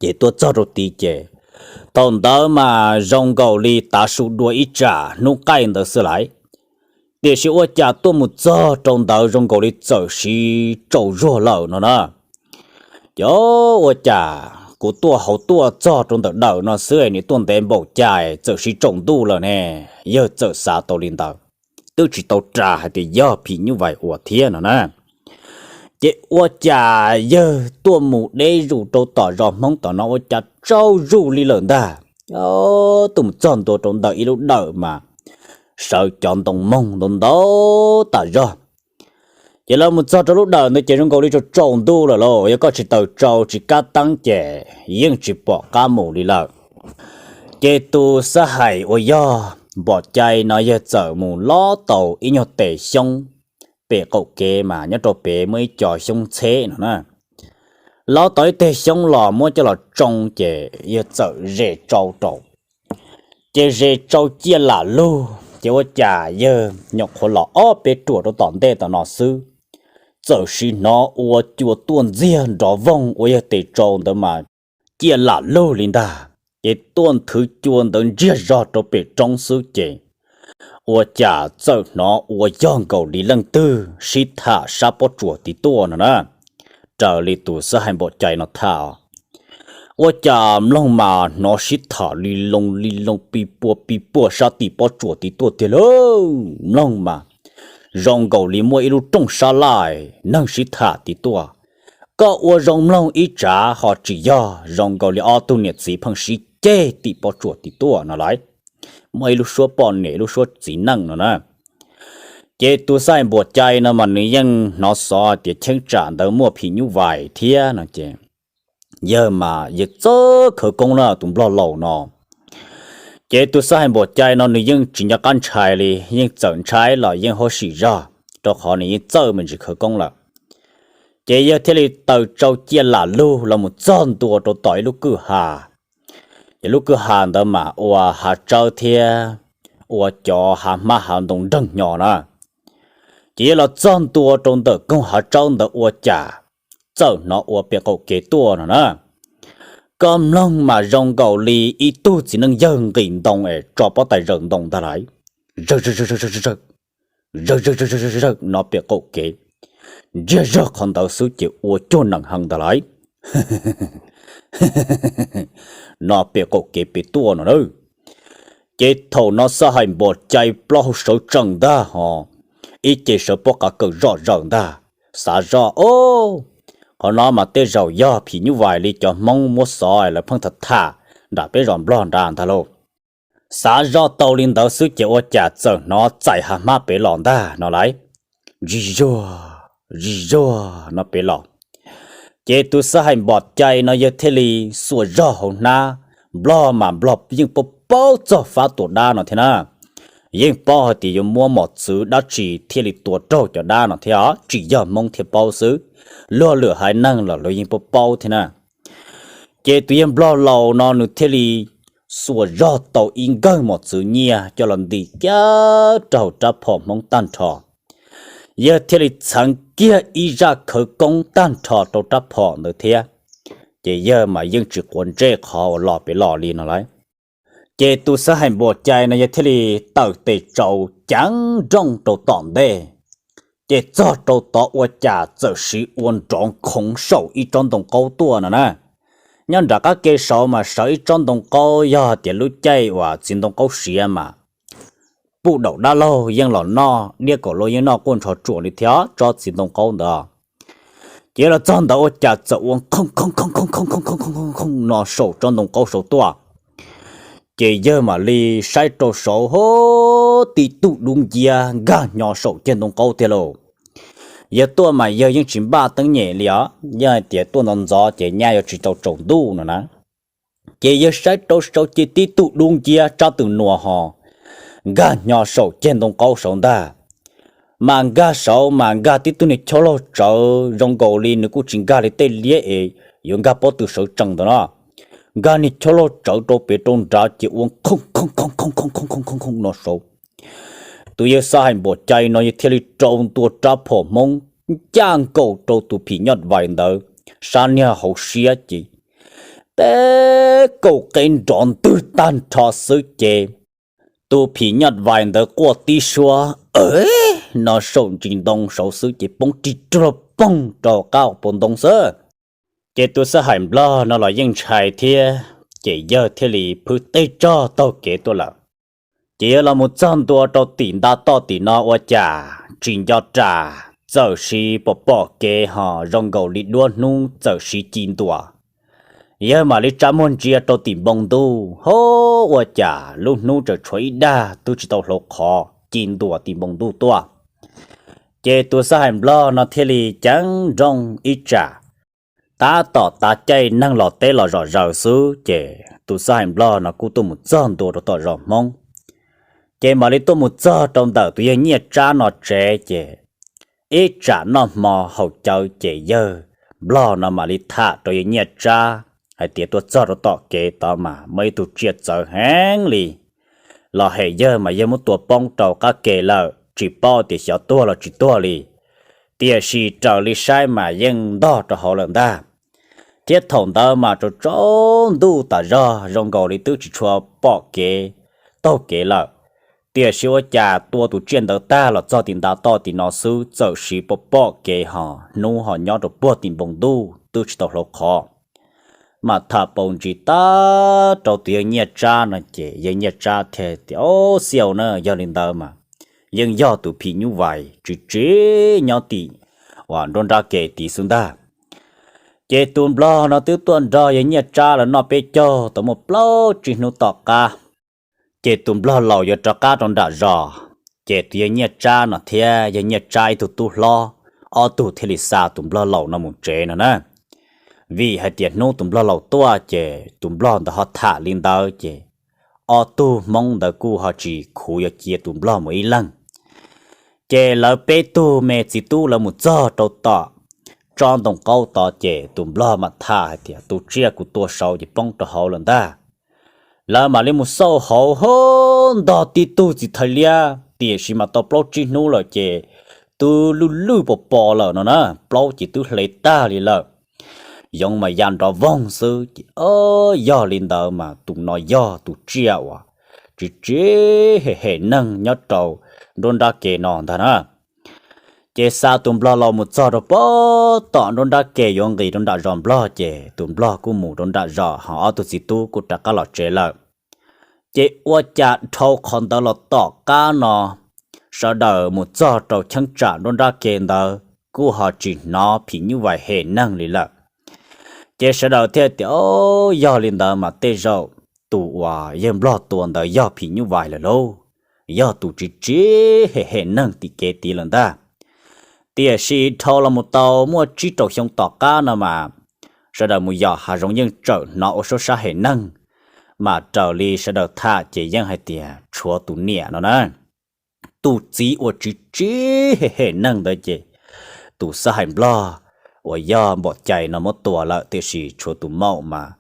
Ces tuaj txog rau tid ces thaum ntawd mas zoo nkaus li tav su dua ib tsam hnub qaij ntawd xwb lawm. Tiam sis ua cas tuaj mus txog rau ntawd zoo nkaus li txawm siv tsaus zuag lawm no na. Ces ua cas kuv tuaj hauv tuaj txog rau ntawm dawm no xwb nim tuaj ntev npaum cas txawm siv tsaus ntuj lawm ne? Yawg txawm xav tau li ntawd, twb tsis tau ras hais tias yog phim nyuj vais ua thiab no na. Ces ua cas yawg tuaj mus deb zus rau tom zos Hmoob tom no ua cas tsaus zuag li lawm ntag. Tuaj mus txog ntua rau ntawm ib lub dawm mas sawv cov ntoo moog ntau ntau tas zog. Ces lawv mus txog rau lub dawm ntawd ces zoo nkaus li tsaus tsaus ntuj lawm lauj, yog koj tsis taws tsau tsis kab teeb ces yeej tsis pom qab mus li lawm. Ces tus xab hais uas yog Npom Cai no yawg txawm mus lob tau ib nyuag tes xyoob pem qaum kev mas nyob rau pem muaj ib co xyoob txheb no na. Lob tau ib teg xyoob los muab coj los tsoo ces yawg txawm zes tsau rau. Ces zes tsau ciaj lam lug ces ua cas yawg nyuam qhuav los ob peb ruam rau tom ntej tom no xwb, txawm siv hnov ua cua tuaj ntxiag nrov voog ua yawg tes tsau ntawd mas ciaj lam lug li ntag. Ces tuaj nthwv cua ntawd ntsiag zog rau pem roob xwb ces ua cas txawm hnov ua yog nkaus li leej twg sib tham sab pob tsuas tid tuaj no na. Raws li tus xab hais Npom Cai no tham, ua cas mloog mas hnov sib tham li loo li loo pis puas pis puas sab tim pob tsuas tid tuaj tiag lauj. Mloog mas zoo nkaus li muaj ib lub rooj sab laj neeg sib tham tid tuaj. Koj ua zoo mloog ib tsav ho tsis yog, zoo nkaus li ob tug niam txiv pheej sib ceg tim pob tsuas tid tuaj no lawm. Muaj ib lub suab poj niam ib lub suab txiv neej no na. Ces tus xab hais Npom Cai no mas nws yeej hnov xov tias cheeb tsam ntawd muaj phim nyuj vais thiab no ces yawg mas yawg txawj khawv koob na tus nplog laus no. Ces tus xab hais Npom Cai no nws yeej tsis nco qab ntshai li, yeej txawm ntshai los yeej hauj sim zog, rau qhov nws yeej txawj me ntsis khawv koob lawm. Ces yawg thiaj li taws tsau ciaj lam lug los mus txog ntua rau tom ib lub kwj ha. Ces lub kwj ha ntawd mas ua hav tsawb thiab ua cov hav hmab hav ntoo nreeg hnyo na. Ces yawg los txog ntua rau ntawm koog hav tsawb ntawd ua cas txawm hnov ua pem qaum kev tuaj no na. Koj mloog mas zoo nkaus li ib tug txiv neej yawg nqis ntoo es tso pob tais zawm ntoo ntag lawm. Zawg zawg zawg zawg zawg zawg zawg no pem qaum kev. Ntsiag zog qhov ntawd xwb ces ua cuag nees heev ntag lawm. No pem qaum kev pem tuaj no na. Ces thaum no xab hais Npom Cai plaub hau sawv tsees ntag ho, ib ce sawv pob qav kawm zoj zaws ntag, xav zoj o, Qhov no mas tej zaum yog phim nyuj vais li cov Hmoob muab xov lawv pheej tham tham nram peb zos Nplog nrad ntag lauj. Xav zoj tau li ntawd xwb ces ua cas txawm hnov txais hav hmab pem los ntag no lauj. Zig zuag, zig zuag no pem los. Ces tus xab hais npom cai no yawg thiaj li xuas zog hauv hnab, Nplog mas Nplog yeej paub paub txog fab tua dab no thiab na. Yeej paub hais tias yuav muab mos txwv dab tsi thiaj li tua raug cov dab no thiab os, tsis yog Hmoob thiaj paub xwb, luag lwm haiv neeg los luag yeej paub paub thiab na. Ces tus yawg Nplog laus no nws thiaj li xuas zog tau ib nkawg mos txwv nyiaj coj los ntim kiag rau hauv rab phom Hmoob tag nrho. Yawg thiaj li txheev kiag ib zaj khawv koob tag nrho rau rab phom ntawd thiab. Ces yawg mas yeej tsis quav ntsej qhov uas los pem los li no lauj. Ces tus xab hais npom cai no yawg thiaj li tawm tes tsaus ceev nrooj rau tom ntej. Ces txog rau tod ua cas txawm siv ua nrov khoov saum ib tsob ntoo qaub tuaj no na. Nyob nram qab ke saud mas sawv ib tsob ntoo qaub, yog tias lub caij uas txiv ntoo qaub siav mas puj daum dab laug yeej los noj, diab kaum luaj yeej noj quaj ntsho tsuam li thiab tsob txiv ntoo qaub ntawd. Ces los txog ntawd ua cas txawm ua khoov khoov khoov khoov khoov khoov khoov khoov no saum tsob ntoo qaub saud tuaj. Ces yawg mam li saib rau saud, hov, tib tug dub nciab nkag hnyo saum ceg ntoo qaub tiag lauj. Yawg tuaj mas yawg yeej tsis npaj teeb nyem li os, yog hais tias tuaj ntxov ntxov ces nyaj yuav tsis tau tsaus ntuj no na. Ces yawg saib rau saud ces tib tug dub nciab tsab tw nuas ho nkag hnyo saum ceg ntoo qaub saud ntag. Mas nkag saud mas nkag tib tug niag choj laug tsawv zoo nkaus li nws kuj tsis nkag li tej liab es yuav nkag pob tw sawv tsees ntawd no. Nkag niag choj laug tsawv rau pem rau nrad ces ua khoov khoov khoov khoov khoov khoov khoov khoov no saud. Tus yawg xab hais npom cai no yawg thiaj li rau ntua rab phom Hmoob ncaj nkaus rau tus phim nyuj vais ntawd sab niag hauv siab ces teb kaum qe nrov ntwg tag nrho xwb ces tus phim nyuj vais ntawd quaj tib suab no saum ntsis ntoo saud xwb ces poob rig ruag poog rau qab hauv paus ntoo xwb. Ces tus xab hais nplog no los yeej ntshai thiab, ces yawg thiaj li phwb teb tsog taug kev tuaj lawm. Ces yawg los mus txog ntua rau tim nta toj tim no ua cas tsis nco ras, txawm siv pom pom kev ho zoo nkaus li duab hnub txawm siv ci ntuas. Yawg mam li tsa muag ntsia rau tim npoo ntuj, ho, ua cas lub hnub tseem tshuav ib dag twb tsis tau hlau qhov, ci ntuas tim npoo ntuj tuaj. Ces tus xab hais nplog no thiaj li ceev nrooj ib tsam. Tab tom tav caij neeg los teb los zom zaws xwb ces tus xab hais nplog no kuj tuaj mus txog ntua rau tom zos Hmoob. Ces mam li tuaj mus txog rau ntawm tus yawg Nyiaj Tsab no tsev ces ib tsam noj hmo haus cawv ces yawg nplog no mam li tham rau yawg Nyiaj Tsab hais tias tuaj txog rau tom kev tod mas muaj ib tug tsiaj txawv heev li los hem yawg mas yawg muab tua poob rau qab ke lawm, tsis paub tias xyov tuag los tsis tuag li. Tiam sis raws li saib mas yeej ntog rau hauv lawm ntag. Thiab thaum ntawd mas tsaus tsaus ntuj tas zog zoo nkaus li twb tsis tshua pom kev taug kev lawm. Tiam sis ua cas tua tus tsiaj ntawd tag los txog tim nta toj tim no xwb txawm siv pom pom kev ho hnub ho nyob rau puag tim npoo ntuj twb tsis tau hlau qhov. Mas tham paus ntsis tag rau tus yawg Nyiaj Tsab no ces yawg Nyiaj Tsab thiaj tias, Au, xiau na, yog li ntawd mas yeej yog tus phim nyuj vais tsis tsis nyob tim uas nruab nrab ke tid xwb ntag. Ces tus nplog no twb tuaj nrog yawg Nyiaj Tsab lawv noj peb caug tau muaj plaub tsib hnub tom qab, ces tus nplog laus yuav rov qab rau nram zos. Ces tus yawg Nyiaj Tsab no thiab yawg Nyiaj Tsab ib tug tub hlob, ob tug thiaj li xa tus nplog laus no mus tsev no na. Vim hais tias hnub tus nplog laus tuaj ces tus nplog ntawd ho tham li ntawd ces ob tug Hmoob ntawd kuj ho tsis khuv yuav cia tus nplog mus ib leeg. Ces lawv peb tug me txiv tub lawv mus txog rau tom tsob ntoo qaub tod ces tus nplog mam tham hais tias, Tus tsiaj kuv tua saud ces poob rau hauv lawm ntag. Lawv mam li mus xauj hauv, ho, ntog tib tug txiv thais liab, tiam sis mas tau plaub tsib hnub lawm ces twb lwj lwj pos pos lawm no na, plaub ces twb hle tag li lawm. Yoov mas ya nrov voog xwb ces, Yog li ntawd mas tus no yog tus tsiaj uas tsis tsis hem hem neeg nyob rau nruab nrab ke no ntag na. Ces xa tus nplog laus mus txog rau pem tom nruab nrab ke yuav nqis rau nram zos nplog ces tus nplog kuj mus rau nram zos ho ob tug txiv tub kuj rov qab los tsev lawm. Ces ua cas dhau qhov ntawd los tom qab no, sawv daws mus txog rau cheeb tsam nruab nrab ke ntawd, kuj ho tsis hnov phim nyuj vais hem neeg li lawm. Ces sawv daws thiaj tias, O, yog li ntawd mas tej zaum tus uas yawg nplog tua ntawd yog phim nyuj vais lawm lauj, yog tus tsiv tsiv hem hem neeg tim kev tid lawm ntag. Tiam sis dhau los mus tau muaj tsib rau xyoo tom qab no mas sawv daws mus yos hav zoov yeej tsawm hnov ua suab sab hem neeg, mas raws li sawv daws tham ces yeej hais tias tshuav tus niam no na, tus txiv uas tsiv tsiv hem hem neeg ntawd ces tus xab hais nplog uas yog npaum cai no muab tua lawm, tiam sis tshuav tus maum mas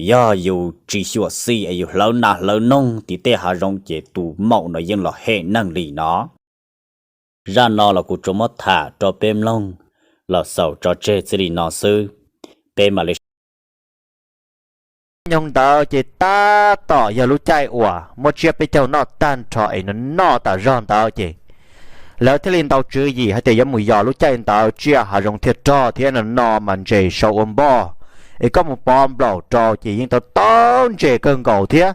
yog yus tsis xyuam xim es yus hlawv nas hlawv noog tim tej hav zoov ces tus maum no yeej los hem neeg li no. Zaj no los kuv tsuas muab tham rau peb mloog los xaus tso tseg txij li no xwb, peb mam li nyoog ntawd ces tab tom yog lub caij uas muab tsiab peb caug noj tag nrho es noj noj tas zog ntawd ces lawv thiaj li ntaus tswv yim hais tias yuav mus yos lub caij ntawd tsiaj hav zoov thiaj rog thiab no no mas ntses sau ua npoj, es koj mus pov nplaum rau ces yeej tau tau ntses kawg nkaus thiab.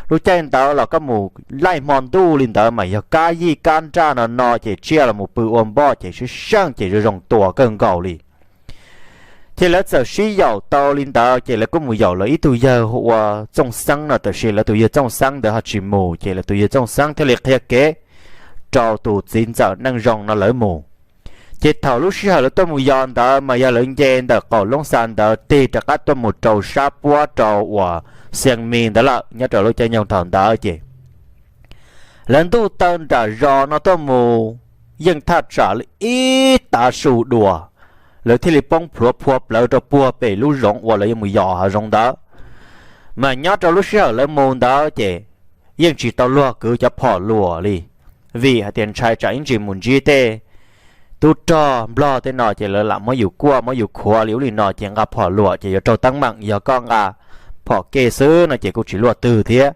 Lub caij ntawd los koj mus laij hmo ntuj li ntawd mas yog kab yij kab nraj no no ces tsiaj los mus pw ua npoj ces sib seej ces zoo zoo tua kawg nkaus li. Ces lawv txawm sib yaum tau li ntawd ces lawv kuj mus yaum lawv ib tug yawg hu ua Txooj Xeeb no, tab sis lawv tus yawg Txooj Xeeb ntawd ho tsis mus ces lawv tus yawg Txooj Xeeb thiaj li qhia kev rau tus txiv ntxawm Neej Zoo no lawv mus. Ces thaum lub sij hawm lawv tuaj mus yos ntawd mas yog lawv nce ntawm qaum Loob Xa ntawd tig rov qab tuaj mus rau sab puab rau uas Xias Mis ntawd lawm nyob rau lub caij nyoog thaum ntawd ces lawv ntuj taw nram zos no tuaj mus yeej thaj tsam li ib tav su dua, lawv thiaj li poob plhuav phua plawv rau puag pem lub zoov uas lawv yuav mus yos hav zoov ntawd. Mas nyob rau lub sij hawm lawv mus ntawd ces yeej tsis tau luag kwv cov phom luam li, vim hais tias ntshai tsam ib ntsis mus ntsib tej tub rog nplog tej no ces lawv lam muab yus kuaj muab yus khuav li ub li no ces nqa phom luam ces yuav raug teeb meem, yog koj nqa phom ke xwb no ces kuj tsis luaj twg thiab.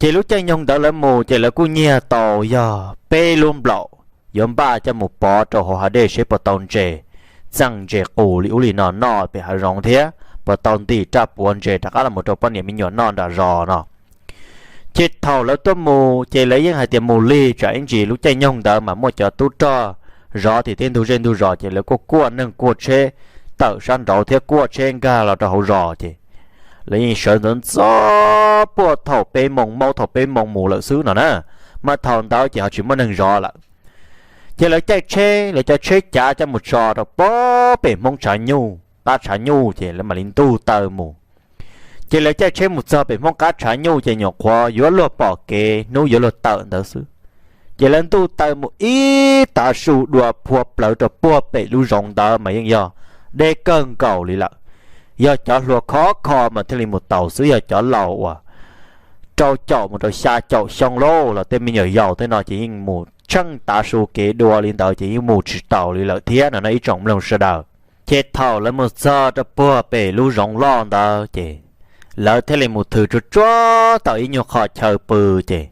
Ces lub caij nyoog ntawd lawv mus ces lawv kuj nyiag tau yog peb lub nplaum yuav npaj coj mus pov rau hauv hav dej seb puas tau ntses txeej ntses qus li ub li no noj pem hav zoov thiab puas tau ntim raj puav ntses rov qab los rau poj niam me nyuam noj nram zos no. Ces thaum lawv tuaj mus ces lawv yeej hais tias mus lig tsam ib ntsis lub caij nyoog ntawd mas muaj cov tub rog zov tim tej ntug zej ntug zos ces lawv kuj kuaj neeg kuaj tsheb tawm sab nraud thiab kuaj tsheb nkag los rau hauv zos ces lawv yeej sawv ntxov ntxov puag thaum peb moos maub thaum peb moos mus lawm xwb no na, mas thaum ntawd ces ho tsis muaj neeg zov lawm. Ces lawv caij tsheb, lawv cov tsheb cav coj mus tso rau puag pem Hmoob tshav nyuj qab tshav nyuj ces lawv mam li ntug taw mus. Ces lawv caij tsheb mus txog pem Hmoob qab tshav nyuj ces nyuam qhuav yuav luag pom kev hnub yuav luag tawm ntawd xwb. Ces lawv ntuj taw mus ib tav su dua phua plawv rau puag pem lub zoov ntawd mas yeej yog deb kawg nkaus li lawm. Yog cov hluas khov kho mas thiaj li mus taus xwb, yog cov laus uas rau caum mus rau xya caum xyoo lauj los tej me nyuam yaus tej no ces yeej mus tsheej tav su kev dua li ntawd ces yeej mus tsis taus li lawm thiab no na ib tsoom mloog sawv daws. Ces thaum lawv mus txog rau puag pem lub zoov loj ntawd ces lawv thiaj li mus thws tsuag tsuag tau ib nyuag qho chaw pw ces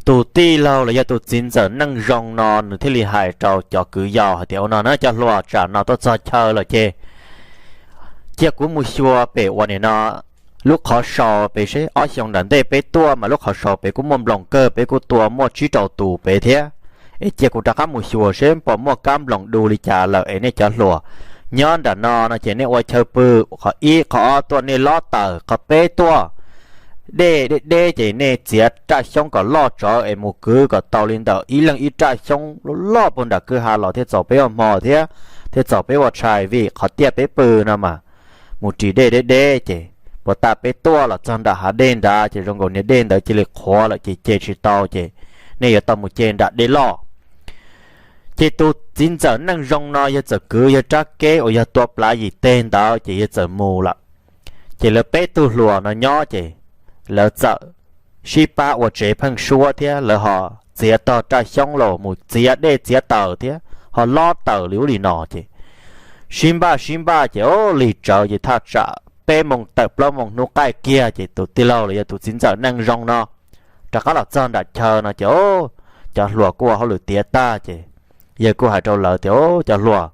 tus tij laug los yog tus txiv ntxawm Neej Zoo no nws thiaj li hais rau cov kwv yau hais tias, Ua no na cov hluas, tsam no tuaj txog chaw lawm ces cia kuv mus xyuas pem uas nim no lub qhov sau pem seb, ob xyoo nram ntej peb tuaj mas lub qhov sau pem kuj muaj nploos kawg, peb kuj tua muaj tsib rau tus pem thiab. Es cia kuv rov qab mus xyuas seb puas muaj kab nploos du li cas lawm es nej cov hluas nyob nram no no ces nej ua chaw pw, qhov ib qhov ob tuaj nej lob taws, qhov peb tuaj dej deb deb ces nej txiav raj xyoob kom loj tsawv es mus kwv kom tau li ntawm ib leeg ib raj xyoob loj loj puag nram kwj ha los thiaj txaus peb ua hmo thiab thiaj txaus peb ua tshais, vim qhov tiaj peb pw no mas mus ris dej deb deb ces puas tas peb tuaj los txog nram hav dej nrad ces zoo nkaus niag dej ntawd cia li qhuav lawm ces ce tsis tau ces nej yuav tau mus ce nram dej loj. Ces tus txiv ntxawm Neej Zoo no yawg txawm kwv yawg rab keb uas yog tua plav yim teg ntawd ces yawg txawm mus lawm. Ces lawv peb tug hluas no nyob ces lawv txawm sib pab ua tsev pheeb suab thiab lawv ho txiav tog raj xyoob los mus txiav dej txiav taws thiab ho lob taws li ub li no ces sib npaj sib npaj ces o lig tsawv ces thaj tsam peb moos tawm plaub moos hnub qaij kiag ces tus tij laug los yog tus txiv ntxawm Neej Zoo no rov qab los txog nram chaw no ces o cov hluas kuj ua hauj lwm tiav tag ces yawg kuj hais rau lawv tias, O cov hluas,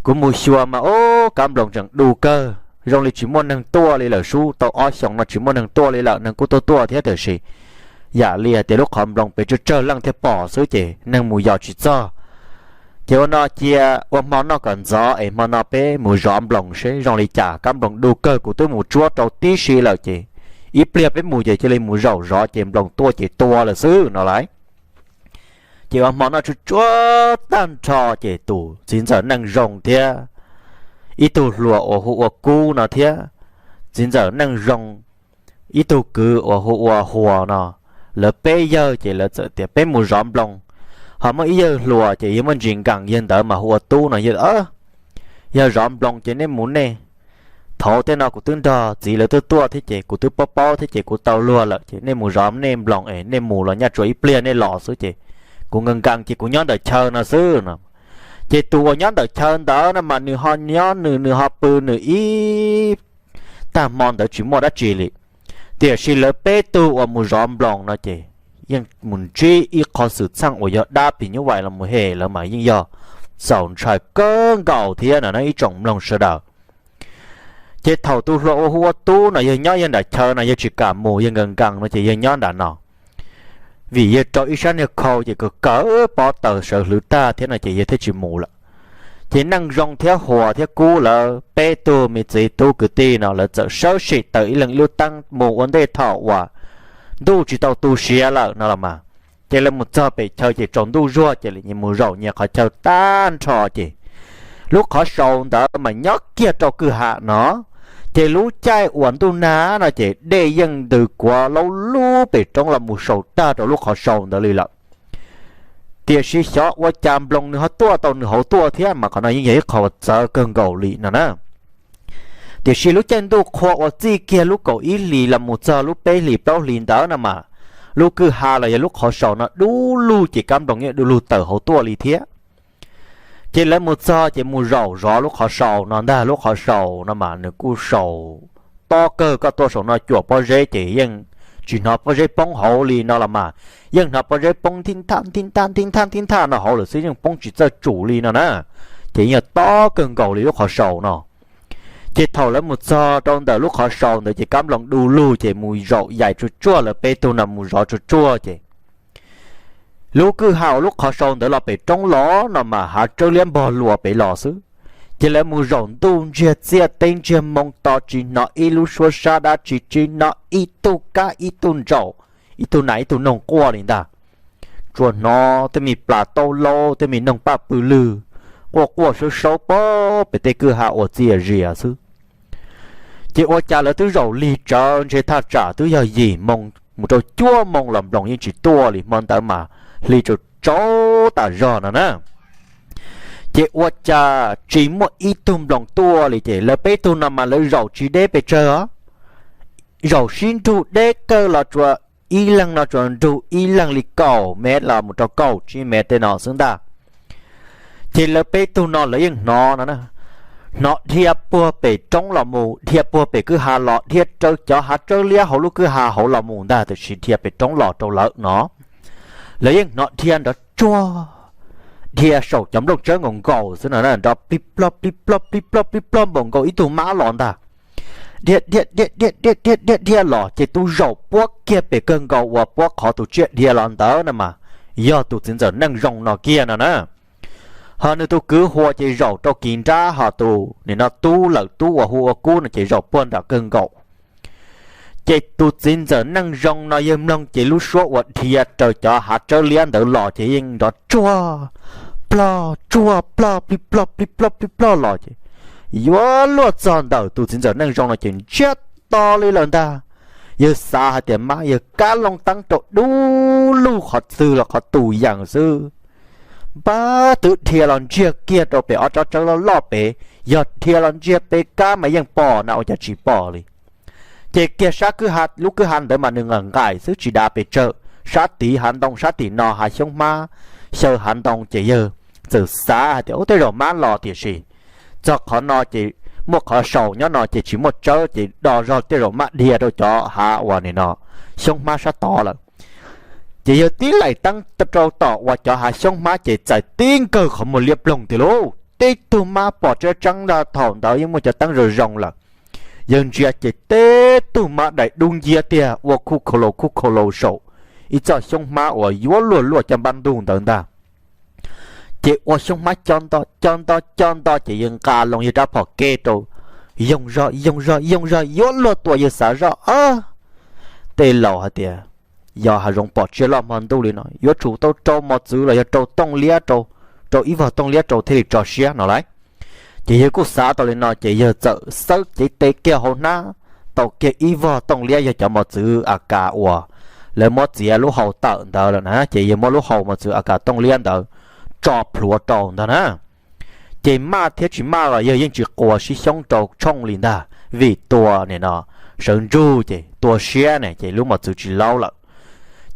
kuv mus xyuas mas o kab nploos tseem du kawg, zoo li tsis muaj neeg tuaj li lawm, sub tau ob xyoos no tsis muaj neeg tuaj li lawm, neeg kuj tuaj tuaj thiab tiam sis yam li hais tias lub qhov nploos pem tsawg tsawg leej thiaj pom xwb ces neeg mus yos tsis txog. Ces ua no cia ua hmo noj kom ntxov es hmo no peb mus zov nploos seb zoo li cas. Kab nploos du kawg, kuv twb mus tsuab rau tib si lawm ces ib pliag peb mus ces cia li mus zaum zov ces nploos tuaj ces tua lawm xwb no lauj. Ces ua hmo noj tsuag tsuag tag nrho ces tus txiv ntxawm Neej Zoo thiab ib tug hluas uas hu ua Kub no thiab txiv ntxawm Neej Zoo ib tug kwv uas hu ua Huas no, lawv peb yawg ces lawv txawm tias peb mus zov nploos. Ho muaj ib yawg hluas ces yog muaj ntsis nkees, yawg ntawd mas hu ua Tub no, yawg, yog zov nploos ces nej mus nej. Thaum tej no kuv twb nrog txiv lawv tuaj tuaj thiab ces kuv twb paub paub thiab ces kuv tau luag lawm ces nej mus zov nej nploos es nej mus los nyaj tsuas ib pliag nej los xwb ces kuv nkees nkees ces kuv nyob ntawm chaw no xwb no. Ces tus uas nyob ntawm chaw ntawd no mas nws ho nyob nws, nws ho pw nws ib tag hmo ntawd tsis muaj dab tsi li. Tiam sis lawv peb tug uas mus zov nploos no ces yeej mus ntsib ib qho xwm txheej uas yog dab phim nyuj vais los mus hem lawv mas yeej yog txaus ntshai kawg nkaus thiab no na ib tsoom mloog sawv daws. Ces thaum tus hluas uas hu ua Tub no yawg nyob yawg nram chaw no yawg tsis kam mus, yawg nkees nkees no ces yawg nyob nram no. Vim yawg rau ib sab niag khau ces kawg kawg pob taws sawv hlwv tag thiab no ces yawg thiaj tsis mus lawm. Ces Neej Zoo thiab Huas thiab Kub lawv peb tug me txiv tub kwv tij no lawv txawm sawv tsees taws ib leeg ib lub teeb mus ua ntej thaum uas ntuj tsis tau tu siav lawm no los mas. Ces lawv mus txog pem chaw ces tsaus ntuj zuag ces lawv mus zaum nyias qhov chaw tag nrho ces lub qhov sau ntawd mas nyob kiag rau kwj ha no. Ces lub caij uas ntuj nag no ces dej yeej ntws kuav laub lub pem roob los mus saum tag rau lub qhov sau ntawd li lawm. Tiam sis xyov ua cas nploos nws ho tuaj tau nws hauv tuaj thiab mas qhov no yeej yog ib qho uas txawv kawg nkaus li no na. Tiam sis lub caij ntuj qhua uas txij kiag lub kaum ib hlis los mus txog lub peb hlis plaub hlis ntawd no mas lub kwj ha los yog lub qhov sau no dub lug ces kab nploos yeej du lug tawm hauv tuaj li thiab. Ces lawv mus txog ces mus zaum zov lub qhov sau no ntag. Lub qhov sau no mas nws kuj sau tob kawg, koj tuaj saum no cuam pob zeb ces yeej tsis hnov pob zeb poob hauv li no los mas, yeej hnov pob zeb poob thib nthaj thib nthaj thib nthaj thib nthaj no hauv lawm xwb, yeej poob tsis txawj tsum li no na. Ces yeej yog tob kawg nkaus li lub qhov sau no. Ces thaum lawv mus txog rau ntawm lub qhov sau ntawd ces kab nploos du lug ces mus zaum yaim tsuag tsuag, lawv peb tug no mus zov tsuag tsuag ces lub kwj ha uas lub qhov sau ntawd los pem roob los no mas hav tsawb liab npog luas pem los xwb. Ces lawv mus zaum ntuj ntsiag txiaj teb ntsiag moo to tsis hnov ib lub suab sab dab tsi, tsis hnov ib tug kab ib tug ntsaum, ib tug nas ib tug noog quaj li ntag. Tsuas hnov tej me plas taub laub, tej me noog paj pw lwg quaj quaj saub saub pem tej kwj ha uas txias zias xwb. Ces ua cas lawv twb zaum lig tsawv ntshe thaj tsam twb yog yim moo mus rau cuaj moo los nploos yeej tsis tuaj li, hmo ntawd mas hli tsaus tsaus tas zog no na. Ces ua cas tsis muaj ib tug nploos tuaj li ces lawv peb tug no mas lawv zaum tsis deb pes tsawg os. Zaum sib nrug deb kawg los tsuas ib leeg no tsuas nrug ib leeg li kaum mev los mus rau kaum tsib mev tej no xwb ntag. Ces lawv peb tug no lawv yeej hnov no na, hnov dhia puag pem roob los mus, dhia puag pem kwj ha los, dhia rau cov hav tsawb liab hauv lub kwj ha hauv los mus ntag, tiam sis dhia pem roob los rau lawv no. Lawv yeej hnov dhia nrov tsuag, dhia saum cov nplooj tsawb nkaus nkaus xwb no na, nrov plib plob plib plob plib plob plib plob npaum nkaus ib tug mab los ntag. Dhia dhia dhia dhia dhia dhia dhia dhia los ces tus zaum puab kiag pem kawg nkaus uas puab qhov tus tsiaj dhia los ntawd no mas yog tus txiv ntxawm Neej Zoo no kiag no na. Ho nws tus kwv Huas ces zaum rau kis nrab, ho tus nim no tub lawm, tub uas hu ua Kub no ces zaum puag nram kawg nkaus. Ces tus txiv ntxawm Neej Zoo no yawg mloog ces lub suab uas dhia raws cov hav tsawb liab ntawd los ces yeej nrov tsuag plog tsuag plog plib plog plib plog plib plog los ces yuav luaj txog ntawm tus txiv ntxawm Neej Zoo no ces ntsiag to li lawm ntag. Yawg xav hais tias mab yawg kab loo teeb rau dub lug qhov twg los qhov tus yees xwb. Npab twb dhia los ntsiag kiag rau pem ob tsob tsawb loj loj pem, yog dhia los ntsiag pem kab mas yeej pom na, ua cas tsis pom li. Ces kiag sab kwj ha, lub kwj ha ntawd mas nws nqaim nqaim xwb tsis dav pes tsawg, sab tid hav ntoo, sab tim no hav xyoob hmab, xyaw hav ntoo ces yawg txawm xav hais tias ub tej zaum mab los, tiam sis txog qhov no ces muaj qhov saus nyob no ces tsis muaj tsawb ces do zog tej zaum mab dhia rau cov hav uas nim no xyoob hmab sab tod lawm. Ces yawg tib laim teeb rau tom uas cov hav xyoob hmab ces txais tib nkawg qhov muag liab ploog tiag lauj. Tib tug mab pom tseeb tseeb ntag, thaum ntawd yeej muaj cov teeb zoo zoo lawm. Yawg ntsia ces tib tug mab dais dub nciab tiag ua khuj khau lau khuj khau lau saum ib txoj xyoob hmab uas yuav luag luaj caj npab ntug ntawd ntag. Ces ua xyoob hmab co nto co nto co nto ces yawg nqa loo yawg rab phom ke rau, yoog zog yoog zog yoog zog yuav luag tua, yawg xav zoj, tej laus hais tias yog hav zoov pom tsiaj loj hmo ntuj li no yuav tsum tau rau mos txwv los yog rau tooj liab rau, rau ib vog tooj liab rau thiaj li tso siab no lauj. Ces yawg kuj xav tau li no ces yawg txawm xawb cev tes kiag hauv hnab, tau kiag ib vog tooj liab yog cov mos txwv a kas uas lawv muab txiav lub hau tawm ntawd lawm na, ces yawg muab lub hau mos txwv a kas tooj liab ntawd tso plhuav rau ntag na. Ces maj thiab tsis maj los yawg yeej tsis quas sib xyoob rau tshooj li ntag, vim tua nim no sawv ntsug ces tua siab ne ces lub mos txwv tsis laub lawm.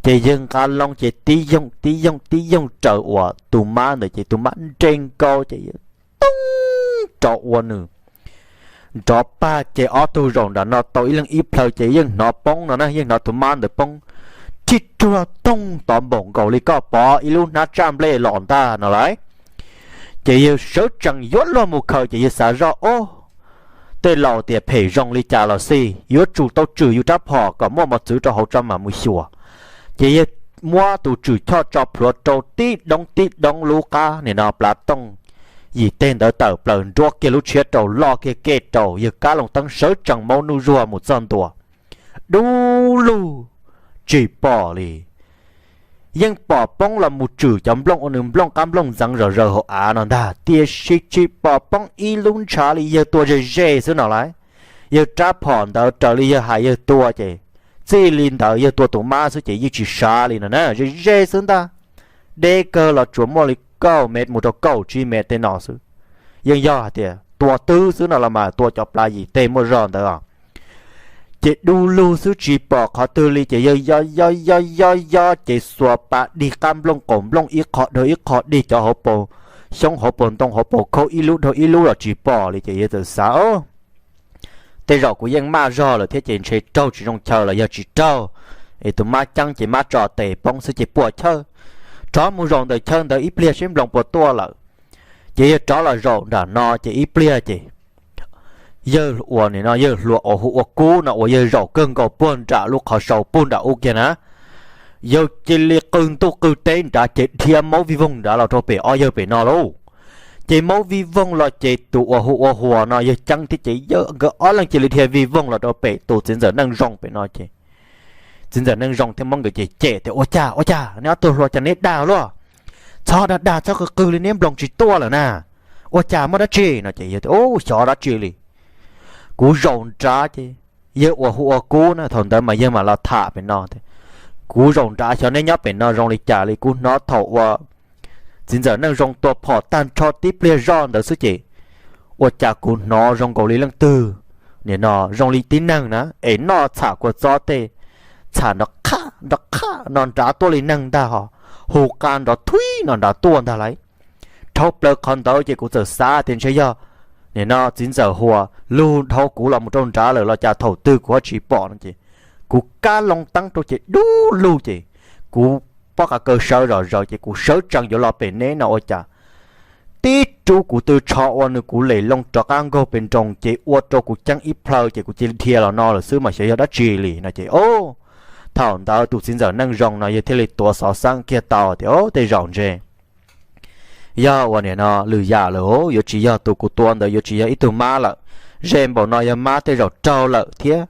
Ces yawg nqa loo ces tib yoog tib yoog tib yoog raws uas tus mab ntawd ces tus mab nres nkaus ces yawg tooj rov ua nws nrov pag ces ob tug zaum nram no tau ib leeg ib plhaw ces yeej hnov poob no na, yeej hnov tus mab ntawd poob, thij ruag toog tod npaum nkaus li koj pov ib lub hnab tsaj nplej los ntag no lauj. Ces yawg sawv tsees yuav luag mus khaws ces yawg xav zoj, o, tej laus tias phem zoo li cas los xij yuav tsum tau tswm yus rab phom kom muaj mos txwv rau hauv tso mam mus xyuas. Ces yawg muab tus tswm choj tso plhuav rau tib doob tib doob lub qab nim no plav tooj yim teg ntawd tawm plaws nruab kiag lub tshiab rau loj kiag ke rau, yawg kab loo teeb sawv tsees maub nuj zuag mus txog ntua, dub lug tsis pom li. Yeej pom poob los mus tswm cov nplooj ua nws nplooj qab nplooj ntxeev zom zaws hauv av no ntag tiam sis tsis pom poob ib lub ntshav li, yawg tua ze ze xwb no lauj. Yawg rab phom ntawd raws li yawg hais yawg tua ces txij li ntawd yawg tua tus mab xwb ces yeej tsis sav li no na, ze ze xwb ntag. Deb kawg los tsuas muaj li kaum mev mus rau kaum tsib mev tej no xwb. Yeej yog hais tias tua twb xwb no los mas tua cov plav yim teg muaj zog ntawd os. Ces dub lug xwb tsis pom qhov twg li ces yawg yob yob yob yob yob ces xuas pas dig qab nplooj qaum nplooj ib qho dhau ib qho, dig cov hauv paus xyoob hauv paus ntoo hauv paus khaub ib lub dhau ib lub los tsis pom li ces yawg txawm xav, o, tej zaum kuv yeej maj zog lawm thiab ces ntshe raug tsis zoo chaw los yog tsis raug es tus mab ceeb ces mab tso tes poob xwb ces puas chawj, rov mus zaum ntawm chaw ntawd ib pliag seb nploos puas tuaj lawm. Ces yawg rov los zaum nram no ces ib pliag ces yawg ua nim no yawg hluas uas hu ua Kub no uas yawg zaum kawg nkaus puag nram lub qhov sau puag nram ub kiag na, yawg cia li qw ntuj qw teb nrad ces dhia maub vij voog nrad los rau pem ob yawg pem no lauj. Ces maub vij voog los ces tus uas hu ua Huas no yawg ceeb thiab ces yawg nkawd ob leeg cia li dhia vij voog los rau pem tus txiv ntxawm Neej Zoo pem no ces txiv ntxawm Neej Zoo thiab Hmoob nkawd ces cem tias, ua cas ua cas neb ob tug hluas cas neb dag luaj, txhob dag dag txhob qw qw li neb nploos tsis tuaj lawm na, ua cas muaj dab tsi no ces yawg tias, u, xyov dab tsi li. Kuv zaum nrad ces yawg uas hu ua Kub na, thaum ntawd mas yawg mam los tham pem no tias, kuv zaum nrad xyov neb nyob pem no zoo li cas li, kuv hnov thaum ua txiv ntxawm Neej Zoo tua phom tag nrho tib pliag zoj ntawd xwb ces ua cas kuv hnov zoo nkaus li leej twg, nim no zoo li tib neeg na es noj txham kua txob tej, txham nrov qhaj nrov qhaj no nrad tuaj li neeg ntag ho, hu qa nrov thuib no nrad tuaj ntag lauj. Dhau plaws qhov ntawd ces kuv txawm xav tias ntshe yog nim no txiv ntxawm Huas lug dhau kuv los mus rau nrad lawm los cas thaum twg kuv ho tsis pom no ces kuv kab loo teeb rau ces dub lug ces kuv pob qa kaw sawv zom zaws ces kuv sawv tsees yuav los pem neb no ua cas tib rub kuv tw tsho ua nws kuv lem loo rov qab nkaug pem nroos ces ua rau kuv ceeb ib plhaw ces kuv cia li dhia los no lawm xwb mas xyov yog dab tsi li no ces, o, thaum ntawd tus txiv ntxawm Neej Zoo no yawg thiaj li tuav xov xeeb kiag tau tias, o, tej zaum ntshe yog ua nim no lwm yam lawm, yuav tsis yog tus kuv tua ntawd yuav tsis yog ib tug mab lawm, ze npaum no yog mab tej zaum raug lawm thiab.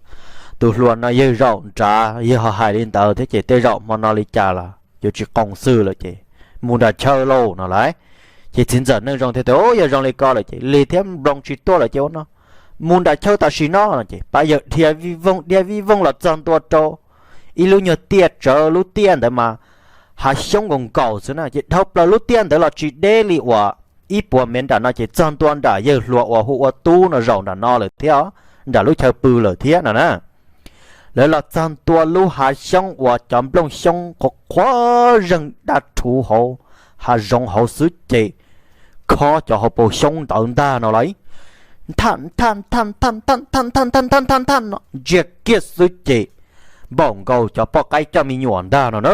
Tus hluas no yawg zaum nrad yawg ho hais li ntawd thiab ces tej zaum hmo no li cas los yuav tsis qoos xwm lawm ces mus nram chaw lauj no lauj. Ces txiv ntxawm Neej Zoo thiaj tias, o, yog zoo li ko lawm ces lig thiab nploos tsis tuaj lawm ces ua no, mus nram chaw tam sim no no ces pab yawg dhia vij voog dhia vij voog los txog ntua rau ib lub nyuag tiaj tsawv, lub tiaj ntawd mas hav xyoob nkaus nkaus xwb na ces dhau plaws lub tiaj ntawd los tsis deb li uas ib puas mev nram no ces txog ntua nram yawg hluas uas hu ua Tub no zaum nram no lawm thiab, nram lub chaw pw lawm thiab no na. Lawv los txog ntua lub hav xyoob uas cov nplooj xyoob qhuav qhuav zeeg dab rhuv hauv hav zoov hauv xwb ces khob cov hauv paus xyoob ntawd ntag no lauj. Nthaj nthaj nthaj nthaj nthaj nthaj nthaj nthaj nthaj nthaj no ntsiag kiag xwb ces npaum nkaus cov poj qaib coj me nyuam ntag no na.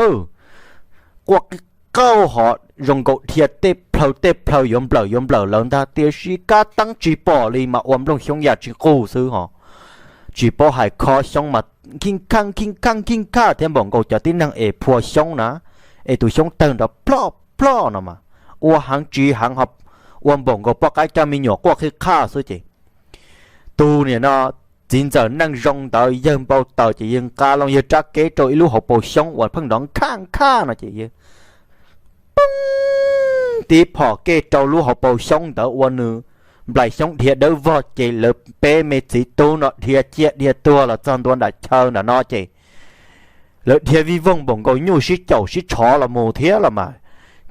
Quaj qi qauj ho zoo nkaus dhia tej plhaw tej plhaw yuav nplawm yuav nplawm lawv ntag tiam sis kab teeb tsis pom li mas ua nplooj xyoob yam tsis qug xwb ho. Tsis paub hais khob xyoob mas khij khaj khij khaj khij khaj thiab npaum nkaus cov tib neeg es phua xyoob na, es tus xyoob tawg nrov ploj ploj no mas ua heev tsis heev ho ua npaum nkaus poj qaib coj me nyuam quaj qhib qhaj xwb ces tus niam no txiv ntxawm Neej Zoo ntawd yawg npau taws ces yawg nqa loo yawg rab keb rau ib lub hauv paus xyoob uas pheej nrov nkhaj nkhaj no ces yawg poob tib phom kej rau lub hauv paus xyoob ntawd ua nws nplaim xyoob dhia dawb vog ces lawv peb me txiv tub no dhia ciaj dhia tuag los txog ntua nram chaw nram no ces lawv dhia vij voog npaum nkaus nyuj sib caum sib tshov los mus thiab los mas.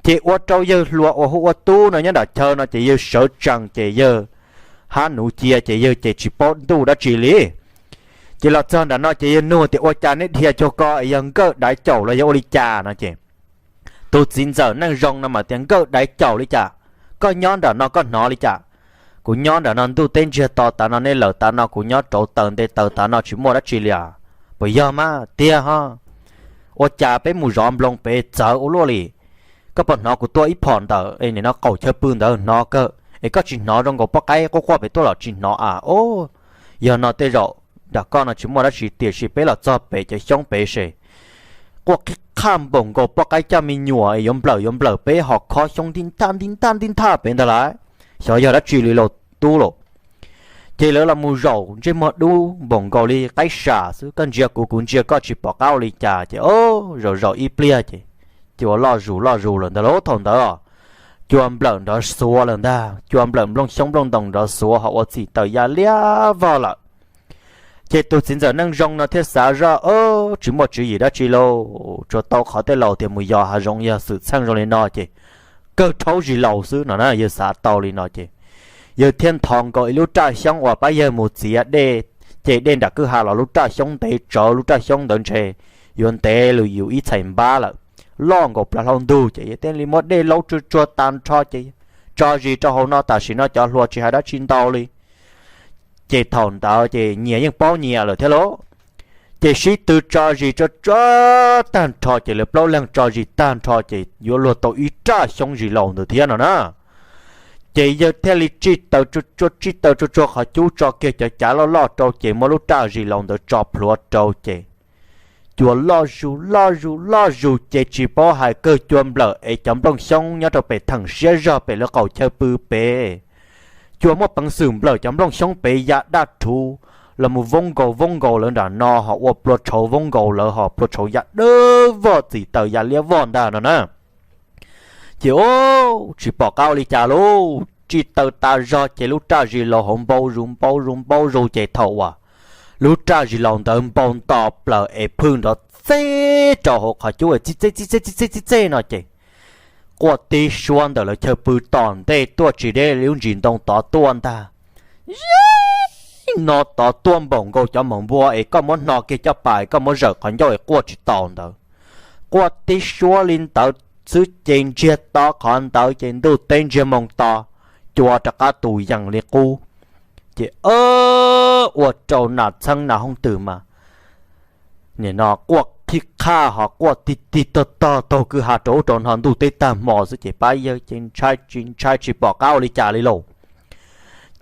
Ces ua rau yawg hluas uas hu ua Tub no nyob nram chaw no ces yawg sawv tsees ces yawg hab nuv cia ces yawg ces tsis paub ntuj dab tsi li. Ces los txog nram no ces yawg nug tias ua cas neb dhia cuag ko es yog nkawj daiv caum los yog ua li cas no ces tus txiv ntxawm Neej Zoo no mas tias nkawj daiv caum li cas, koj nyob nram no koj hnov li cas? Kuv nyob nram no ntuj teb ntsiag to tas no nej lawm tas no kuv nyob rauv taws nte taws tas no tsis muaj dab tsi li as. Puas yog mas tiag ho? Ua cas peb mus zov nploos pem txawv ua luaj li? Koj puas hnov kuv tua ib phom ntawm es nim no qaum chaw pw ntawd hnov kawg es koj tsis hnov zoo nkaus poj qaib quaj quaj pem tuaj los tsis hnov as? O, yog no tej zaum nram koj no tsis muaj dab tsi tiam sis peb los txog pem cov xyoob pem se quaj qhib qhaj npaum nkaus poj qaib coj me nyuam es yuav nplawm yuav nplawm peb ho khob xyoob ntij nthaj ntij nthaj ntij nthaj pem ntag lauj. Xyov yog dab tsi li lauj tub lauj. Ces lawv los mus zaum ntsej muag dub npaum nkaus li qaib sam xwb, koj ntsia kuv kuv ntsia koj tsis pom qab ua li cas ces o, zaum zaum ib pliag ces cua loj zus loj zus lawm ntag lauj. Thaum ntawd cua nplawm nrov xuav lawm ntag, cua nplawm nplooj xyoob nplooj ntoos nrov xuav ho ua txim taws ya liab vog lawm. Ces tus txiv ntxawm Neej Zoo no thiaj xav zoj, tsis muaj tswv yim dab tsi lauj, tsuas tau qhov tej laus tias mus yos hav zoov yog xwm txheej zoo li no ces kawg rhaub zis laus xwb no na. Yawg xav tau li no ces yawg thiaj nthos nkaus ib lub raj xyoob uas pab yawg mus txiav dej, ces dej nram kwj ha los lub raj xyoob ntev tsawv, lub raj xyoob ntawd ntshe yuav ntev lug yus ib txhais npab lawm, loj nkaus plaws hlau ntug ces yawg thiaj li muab dej laub tsuag tsuag tag nrho ces tso zis rau hauv no tam sim no cov hluas tsis hais dab tsi ntau li. Ces thaum ntawd ces nyias yeej paub nyias lawm thiab lauj. Ces sib tw tso zis tso tag nrho ces lawv plaub leeg tso zis tag nrho ces yuav luag tau ib raj xyoob zis laus ntawd thiab no na. Ces yawg thiaj li tsij taws tsuag tsuag tsij taws tsuag tsuag qhov cub tso kiag cov cav loj loj rau ces muab lub raj zis laus ntawd tso plhuav rau ces cua loj zus loj zus loj zus ces tsis paub hais kawg cua nplawm es cov nplooj xyoob nyob rau pem theem siab zog pem lawv qaum chaw pw pem. Cua muaj peev xwm nplawm cov nplooj xyoob pem ya daj rhuv los mus voob nkaus voob nkaus lawv nram no ho ua plua tshauv voob nkaus lawv ho plua tshauv ya dawb vog txim taws ya liab vog ntag no na. Ces o, tsis pom qab ua li cas lauj, tsij taws tas zog ces lub raj zis laus hauv npau zus npau zus npau zus ces thaum uas lub raj zis laus ntawd npau nto plaws es phwj nrov txeb rau hauv qhov cub txij txej txij txej txij txej txij txej no ces quaj tib suab ntawm lawv chaw pw tom ntej tuaj tsis deb li lub ntsis ntoo tod tuaj ntag. No tod tuaj npaum nkaus cov maum npua es koj muab hno kiag caj pas es koj muab zawm qhov ncauj es quaj tsis taus ntawd. Quaj tib suab li ntawd xwb ces ntsiag to qhov ntawd ces ntuj teb ntsiag moo to, cua rov qab tu yees li qub. Ces ua rau nas txheeb nas hooj twm mas nim no quaj qhib qhaj ho quaj tig tig tog tog taug kwj ha rau ub rau no ntuj teb tag hmo xwb ces pab yawg ces ntshai tsis ntshai tsis pom qab ua li cas li lauj.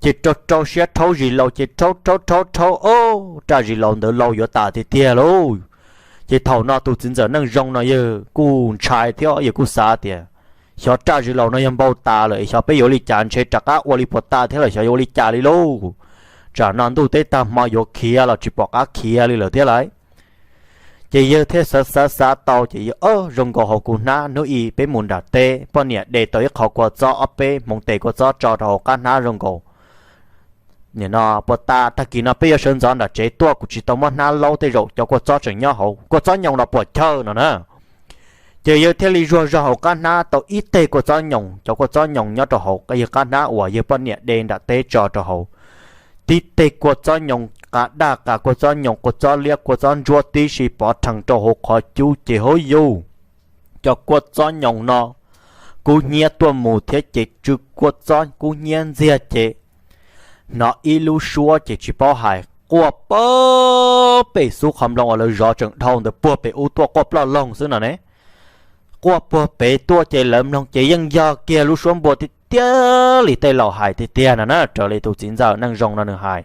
Ces rau rau siab rhaub zis laus ces rhaub rhaub rhaub rhaub o, raj zis laus ntawd laus yuav tas tiag tiag lauj. Ces thaum no tus txiv ntxawm Neej Zoo no yawg kuj ntshai thiab yawg kuj xav tias xyov raj zis laus no yog npau tas lawm es xyov peb yuav ua li cas, ntshe rov qab ua li puas tas thiab los xyov yuav ua li cas li lauj. Tsam no ntuj teb tag hmo yuav khiav los tsis pom qab khiav li lawm thiab lauj. Ces yawg thiaj xav xav xav tau ces yawg, Zoo nkaus hauv kuv hnab hnub i peb mus nram teb poj niam de tau ib qho kua txob ob peb hmoov tes kua txob tso rau hauv qab hnab zoo nkaus nim no puas tas tag kis no peb yuav sawv ntxov nram tsev tuaj, kuv tsis tau muab hnab laub tej zaum cov kua txob tseem nyob hauv, kua txob nyoos los puas chawj no na. Ces yawg thiaj li zuag zog hauv qab hnab tau ib teg kua txob nyoos, cov kua txob nyoos nyob rau hauv yawg qab hnab uas yawg poj niam de nram teb tso rau hauv. Tib teg kua txob nyoos, qas daj qas kua txob nyoos, kua txob liab kua txob ntsuab tib si pov rhees rau hauv qhov cub ces hauv yus cov kua txob nyoos no kub hnyiab tuaj mus thiab ces tsw kua txob kub hnyiab ntxiag ces hnov ib lub suab ces tsis paub hais quaj pem xub qhov nploos uas lawv zov tseem dhau ntawd puag pem ub tuaj quaj ploj loog xwb no ne. Quaj puag pem tuaj ces lawv mloog ces yeej yog kiag lub suab npua tiag tiag li tej laus hais tiag tiag no na, raws li tus txiv ntxawm Neej Zoo no nws hais.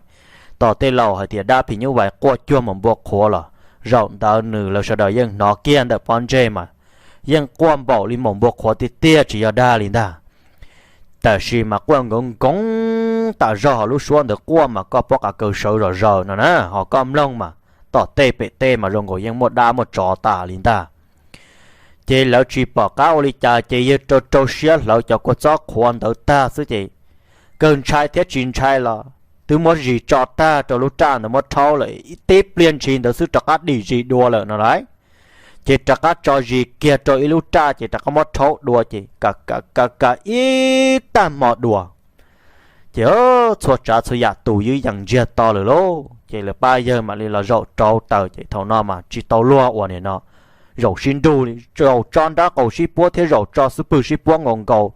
Tos tej laus hais tias dab phim nyuj vais quaj cuag mus npua qhuav los zaum ntawd nws lawv sawv daws yeej hnov kiag ntawm pob ntseg mas yeej quaj npaum li maum npua qhuav tiag tiag tsis yog dag li ntag. Tab sis mas quaj nkoov nkoov tas zog, ho lub suab ntawd quaj mas koj paub qhov kaw sawv zom zaws no na, ho koj mloog mas tom tej pem tej mas zoo nkaus yeej muaj dab muaj tsov tas li ntag. Ces lawv tsis pom qab ua li cas ces yawg rau rau siab hlawv cov kua txob qhuav ntawd tag xwb ces kawg ntshai thiab tsis ntshai los twb muab zis tso tag rau lub raj ntawd muab rhaub lawm, tib pliag ntshis ntawd xwb rov qab dim zis dua lawm no lauj. Ces rov qab tso zis kiag rau ib lub raj ces rov qab muab rhaub dua ces ka ka ka ib tag hmo dua. Ces txhua tsav txhua yam tus ywb yees ntsiag to lawm lauj, ces lawv pab yawg mam li los zaum rau taws ces thaum no mas tsis tau luag ua nim no zaum sib nrug li, zaum tso nrab qaum sib puab thiab zaum tso xub pwg sib puab nkaus nkaus,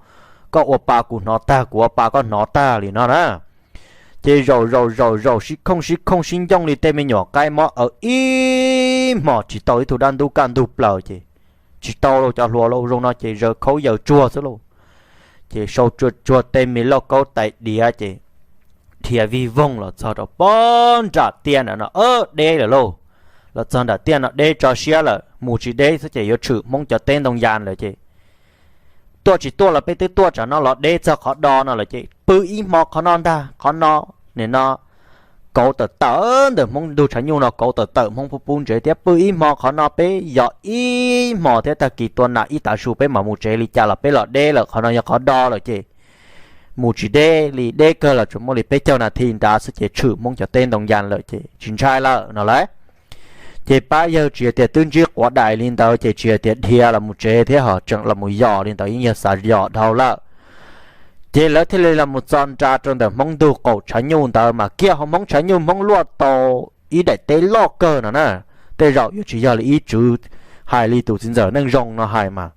koj ua pa kuv hnov tag, kuv ua pa koj hnov tag li no na. Ces zaum zaum zaum zaum sib khooj sib khooj sib ncooj li tej me nyuam qaib mob aws ib hmos tsis tau ib tug dab ntub kaj ntug plaws ces tsis tau lauj cov hluas lauj, zoo no ces zaws khaub yaws tsuag xwb lauj. Ces sau tsuag tsuag tej me lauj kaub tais diav ces dhia vij voog los txog rau pob nram tiaj ntawm no deb lawm lauj. Los txog nram tiaj no deb tso siab lawm, mus tsis deb xwb ces yuav tshwm Hmoob cov teb ntoo yas lawm ces tuaj tsis tuaj los peb twb tuaj tsam no los deb txog qhov do no lawm ces pw ib hmo qhov no ntag, qhov no nim no kauv tawm tawm ntawm Hmoob ntug tshav nyuj no, kauv tawm tawm Hmoob pub pub ntsev thiab, pw ib hmo qhov no peb yos ib hmo thiab tag kis tua nas ib tav su peb mam mus tsev, li cas los peb los deb lawm, qhov no yog qhov do lawm ces mus tsis deb li, deb kawg los tsuas muaj li peb caug nas this nrad xwb ces tshwm Hmoob cov teb ntoo yas lawm ces tsis ntshai lawm no lauj. Ces pab yawg tsis hais tias twb ntsib quav dais li ntawd ces tsis hais tias dhia los mus tsev thiab ho tseem los mus yos li ntawd yeej yog xav yos dhau lawm. Ces lawv thiaj li los mus txog nra rau ntawm Hmoob ntug qaum tshav nyuj ntawd mas kiag hauv Hmoob tshav nyuj Hmoob luaj tau ib daim teb loj kawg no na. Tej zaum yuav tsis yog li ib tswv hais li tus txiv ntxawm Neej Zoo no hais mas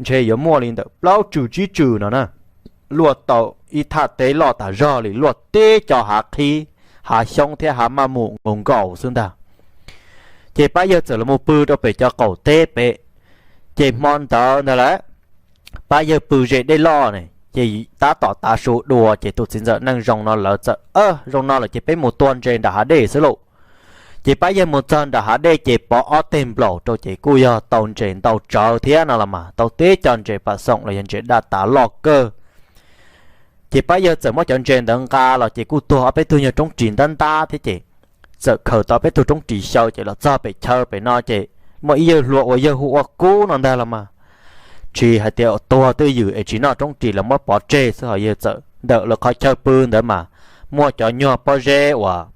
ntshe yuav muaj li ntawm plaub tswm tsib tswm no na. Luaj tau ib thaj teb loj tas zog li, luaj teb co hav qhib, hav xyoob thiab hav maj mus nkaus nkaus xwb ntag. Ces pab yawg txawm los mus pw rau pem cov qaum teb pem. Ces hmo ntawd ntag lawm, pab yawg pw ze dej loj ne ces tab tom tav su dua ces tus txiv ntxawm Neej Zoo no lawv txawm, Zoo no lawm ces peb mus tua ntses nram hav dej xwb lauj. Ces pab yawg mus txog nram hav dej ces pov ob teg nplaum rau ces kuj yog tau ntses ntau tsawv thiab no los mas, tau teb co ntses pas xoom los yog ntses daj tas loj kawg. Ces pab yawg txawm muab cov ntses ntawd nqa los ces kuj tuag ob peb tug nyuag roob ris ntab ntab thiab ces txawm khaws tau peb tug roob ris xyaw ces los txog pem chaw pem no ces muaj ib yawg hluas uas yawg hu ua Kub no ntag los mas, tsis hais tias tuag twj ywm es tsis noj roob ris los muab pov tseg xwb, ho yawg txawm ntawm lawv qhov chaw pw ntawd mas muaj cov nyuag pob zeb uas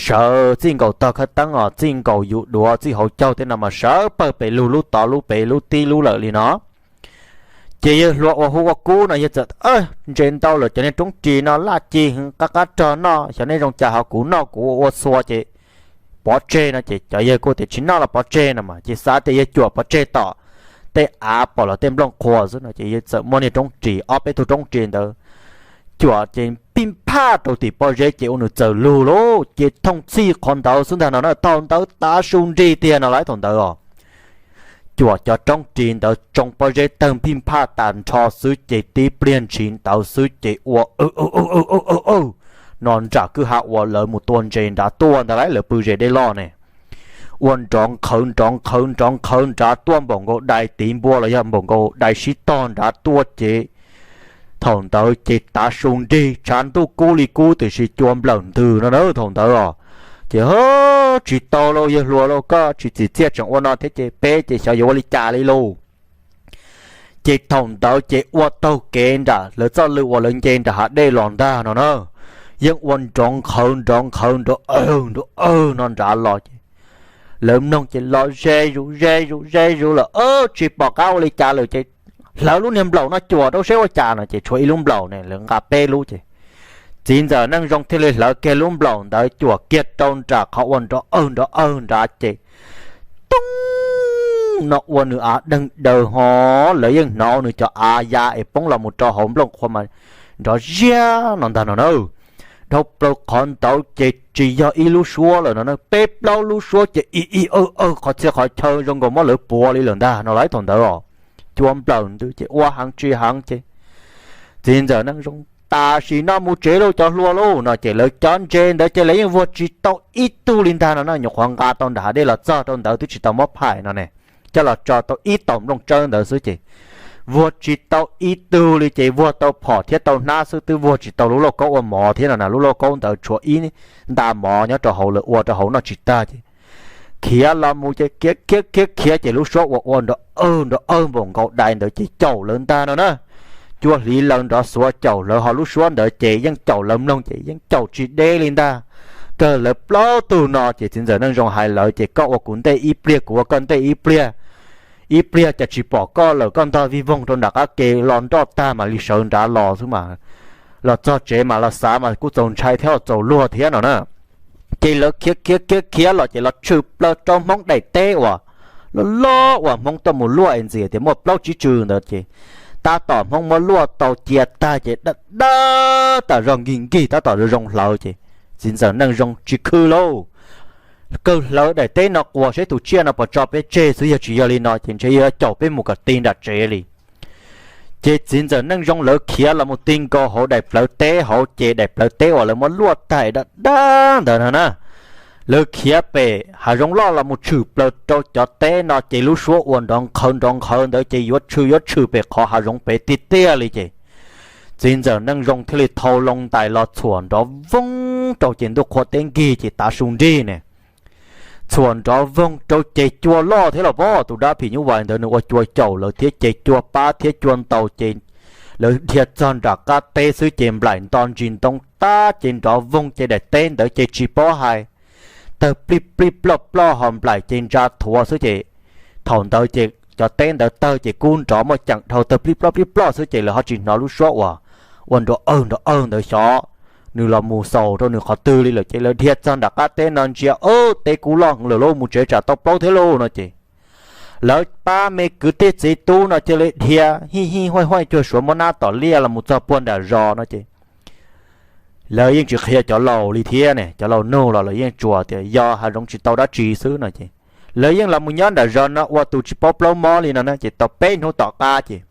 sawv txij nkaus tog khawb teeb os, txij nkaus yus duav txij hauv caug tej no mas sawv pawg pes lug lub tod lub pem lub tib lub lawm li no. Ces yawg hluas uas hu ua Kub no yawg txawm, Ntses ntau lawm, cov niag roob ris no laj ci heev, qab qab rog noj, xyov nej zoo cas ho kuv noj kuv ua ua txhua ces pov tseg no ces cov yawg kuj tias tsis noj los pov tseg no mas ces xav tias yawg cuam pov tseg tom tej av pom los tej nplooj qhuav xwb no ces yawg txawm muab niag roob ris, ob peb tug roob ris ntawd cuam ces pij phaj rau tim pob zeb ces ua nws txawm lug lauj, ces thooj txhij qhov ntawd xwb ntag no na. Thaum ntawd tav su nrig tiag no lauj thaum ntawd os. Cuam cov roob ris ntawd tsoo pob zeb tawg pij phaj tas nrho xwb ces tib pliag ntshis ntawd xwb ces ua no nram kwj ha uas lawv mus tua ntses nrad tuaj ntag lauj, lawv pw ze dej loj ne. Ua nrov nqhawv nrov nqhawv nrov nqhawv nrad tuaj npaum nkaus dais tiv npua los yog npaum nkaus dais sib tog nrad tuaj ces thaum ntawd ces tav su nrig tshav ntuj kub li kub tiam sis cua nplawm ntws no na thaum ntawd os. Ces tsis tau lauj yawg hluas lauj, koj tsis txim txiaj tseem ua no thiab ces peb ces xyov yuav ua li cas li lauj. Ces thaum ntawd ces ua taug kev nram lawv txoj lw uas lawv nce nram hav dej los ntag no na, yeej ua nrov nqhawv nrov nqhawv nrov awg nrov awg no nrad los ces lawv mloog ces los ze zus ze zus ze zus lawm, tsis pom qab ua li cas lawm ces hlawv lub niag nplaum no cuam rau seb ua cas no ces tshuav ib lub nplaum ne, lawv nqa peb lub ces txiv ntxawm Neej Zoo thiaj li hlawv kiag lub nplaum ntawd cuam kiag rau nram qhov uas nrov awg nrov awg nrad ces toob no ua nws av deeg daws ho lawv yeej hnov nws cov av ya es poob los mus rau hauv nplooj qhuav mas nrov ziab no ntag no na. Dhau plaws qhov ntawd ces tsis yog ib lub suab lawm no na, peb plaub lub suab ces ib ib awg awg qhov txhia qhov chaw zoo nkaus muab lawv puav li lawm ntag no lauj thaum ntawd os. Cua nplawm ntws ces ua heev tsis heev ces txiv ntxawm Neej Zoo tam sim no mus tsev lauj cov hluas lauj no ces lawv cov ntses ntawd ces lawv yeej vuag tsis tau ib tug li ntag no na, nyuam qhuav nqa tau nram hav dej los txog rau ntawd twb tsis tau muab phais no ne. coj los tso tau ib taus nplooj tsawb ntawd xwb ces vuag tsis tau ib tug li ces vuag tau phom thiab tau hnab xwb, twb vuag tsis tau lub lauj kaub ua mov thiab no na. Lub lauj kaub ntawd tshuav ib nta mov nyob rau hauv, lawv ua rau hauv noj tsis tag ces khiav los mus ces khiav khiav khiav khiav ces lub suab ua ua nrov awg nrov awg npaum nkaus dais ntawd ces caum lawv ntag no na. Cua hliv lawv nrov xuav caum lawv, ho lub suab ntawd ces yeej caum lawv mloog ces yeej caum tsis deb li ntag. Kawg lawv plaub tug no ces txiv ntxawm Neej Zoo hais lawv ces koj ua kuv ntej ib pliag kuv ua koj ntej ib pliag, ib pliag cas tsis pom koj lawm, koj ntog vij voog rau nram qab ke los nroj tag mam li sawv nrad los xwb mas, los txog tsev mas los xav mas kuj txaus ntshai thiab los txaus luag thiab no na. Ces lawv khiav khiav khiav khiav los ces los tshwm plaws rau hmoob daim teb uas loj loj uas hmoob tuaj mus luaj es ntxias tias muaj plaub tsib tsw ntawd ces tab tom hmoob muab luaj tau cia tag ces daj daj tas zog nkig nkig tab tom zoo hlawv ces txiv ntxawm Neej Zoo tsis khw lauj, kawg hlawv daim teb no quas seb tus tsiaj no puas tso peb tseg xwb, yog tsis yog li no ces ntshe yuav caum peb mus kom ti nram tsev li. Ces txiv ntxawm Neej Zoo lawv khiav los mus ti nkaus hauv daim plawv teb hauv ces daim plawv teb uas lawv muab luaj tag daj daj ntawd no na, lawv khiav pem hav zoov loj los mus tshwm plaws rau cov teb no ces lub suab ua nrov nqhawv nrov nqhawv ntawd ces yuav tshwm yuav tshwm pem qhov hav zoov pem tiag tiag li ces txiv ntxawm Neej Zoo thiaj li thau loo ntais los txhuam nrov voog rau ces ntuj qhua teb nkig ces tav su nrig ne. Txhuam nrov voog rau ces cua loj thiab los pob, tus dab phim nyuj vais ntawd nws ua cua caum lawv thiab ces cua pab thiab cua ntaus ces lawv dhia txog nram qab teb xwb ces nplaim nto ntsis ntoo tab ces nrov voog ces daim teb ntawd ces tsis paub hais, tawg plij plij ploj ploj ho nplaim ces ntsa thuav xwb ces thaum ntawd ces cov teb ntawd tawg ces kub nrov muaj ceem dhau tawg plij ploj plij ploj xwb ces lawv ho tsis hnov lub suab uas ua nrov awg nrov awg ntawd xyov nws los mus xaus rau nws qhov twg li lawm ces lawv dhia txog nram qab teb no ntsia, Ob, teb kub loj heev lawm lauj, mus tsev tsam tau plaub thiab lauj no ces lawv pab me kwv tij txiv tub no cia li dhia hij hij huaj huaj cuag suav muab nab tom liaj los mus txog puag nram zos no ces lawv yeej tsis qhia cov laus li thiab ne, cov laus nug los lawv yeej tsuas tias yog hav zoov tsis tau dab tsi xwb no ces lawv yeej los mus nyob nram zos no ua tus tsis paub plaub mob li no na ces tau peb hnub tom qab ces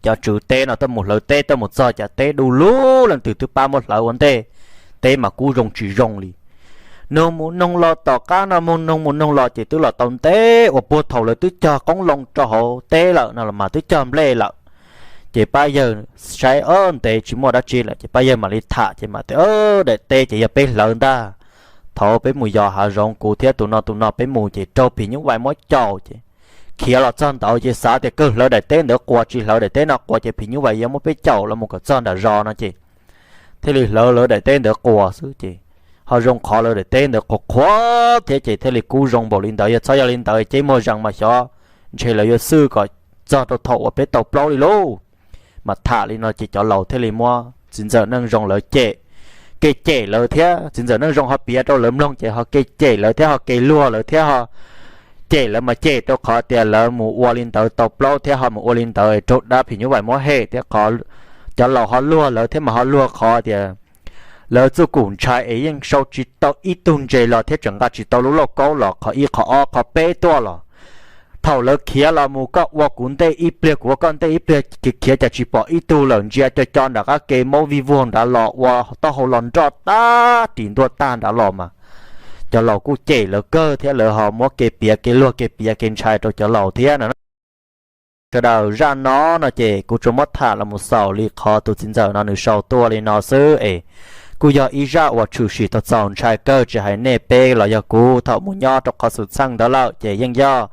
cov tswv teb no tuaj mus hlawv teb tuaj mus txog cas teb du lug, leej twg twb pab muab hlawv ua ntej, teb mas kub zoo tsis zoo li. Noog mus noog los tom qab no mus noog mus noog los ces twb los tau ntev uas puag thaum lawv twb cog qoob loo rau hauv teb lawm no los mas twb cog nplej lawm. Ces pab yawg saib ob ntev tsis muaj dab tsi lawm ces pab yawg mam li tham ces mam tias, Daim teb ces yog peb hlawv ntag. Thaum peb mus yos hav zoov kuv thiab tus no tus no peb mus ces raug phim nyuj vais muab caum ces khiav los txog ntawd ces xav tias kawg hlawv daim teb ntawd quas tsis hlawv daim teb no quas ces phim nyuj vais yuav muab peb caum los mus kom txog nram zos no ces thiaj li hlawv lawv daim teb ntawd quas xwb ces ho zoo qhov lawv daim teb ntawd qhuav qhuav thiab ces thiaj li kub zoo npaum li ntawd. Yog txhob yog li ntawd ces muag zees mas xyov ntshe lawv yuav xwj kom txog rau thaum uas peb tau plaub li lauj. Mas tham li no ces cov laus thiaj li muab txiv ntxawm Neej Zoo lawv cem, kev cem lawv thiab. Txiv ntxawm Neej Zoo ho piav rau lawv mloog ces ho kev cem lawv thiab ho kev luag lawv thiab ho cem lawv mas cem rau qhov tias lawv mus ua li ntawd tau plaub thiab ho mus ua li ntawd raug dab phim nyuj vais muab hem thiab qhov cov laus ho luag lawv thiab mas ho luag qhov tias lawv txuj kum ntshai es yeej sau tsis tau ib tug ntses los thiab tseem nqa tsis tau lub lauj kaub los qhov ib qhov ob qhov peb tuaj los. Thaum lawv khiav los mus koj ua kuv ntej ib pliag kuv ua koj ntej ib pliag, khiav cas tsis pom ib tug lawm, ntsia co co nram qab ke maub vij vuag nrad los ua taub hau los nroj tag ris ntuag tag nrad los mas cov laus kuj cem lawv kawg thiab lawv ho muab kev piav kev luag kev piav kev ntshai rau cov laus thiab no. Sawv daws, zaj no no ces kuv tsuas muab tham los mus xaus li qhov tus txiv ntxawm no nws sau tuaj li no xwb es kuj yog ib zaj uas tshwm sim tau txaus ntshai kawg, tsis hais nej peb los yog kuv thaum mus nyob rau qhov xwm txheej ntawd lawm ces yeej yog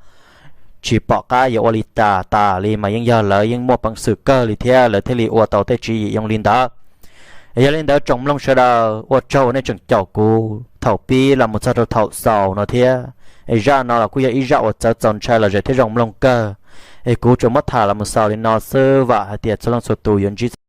tsis pom qab yuav ua li cas tas li mas yeej yog lawv yeej muaj peev xwm kawg li thiab lawv thiaj li ua tau tej tswv yim zoo li ntawd. Yog li ntawd tsoom mloog sawv daws, ua tsaug uas nej tseem caum kuv thaum pib los mus txog rau thaum xaus no thiab. Es zaj no los kuj yog ib zaj uas txawv txaus ntshai lom zem thiab zoo mloog kawg. Es kuv tsuas muab tham los mus xaus li no xwb, vam hais tias txhua leej txhua tus yuav ntsib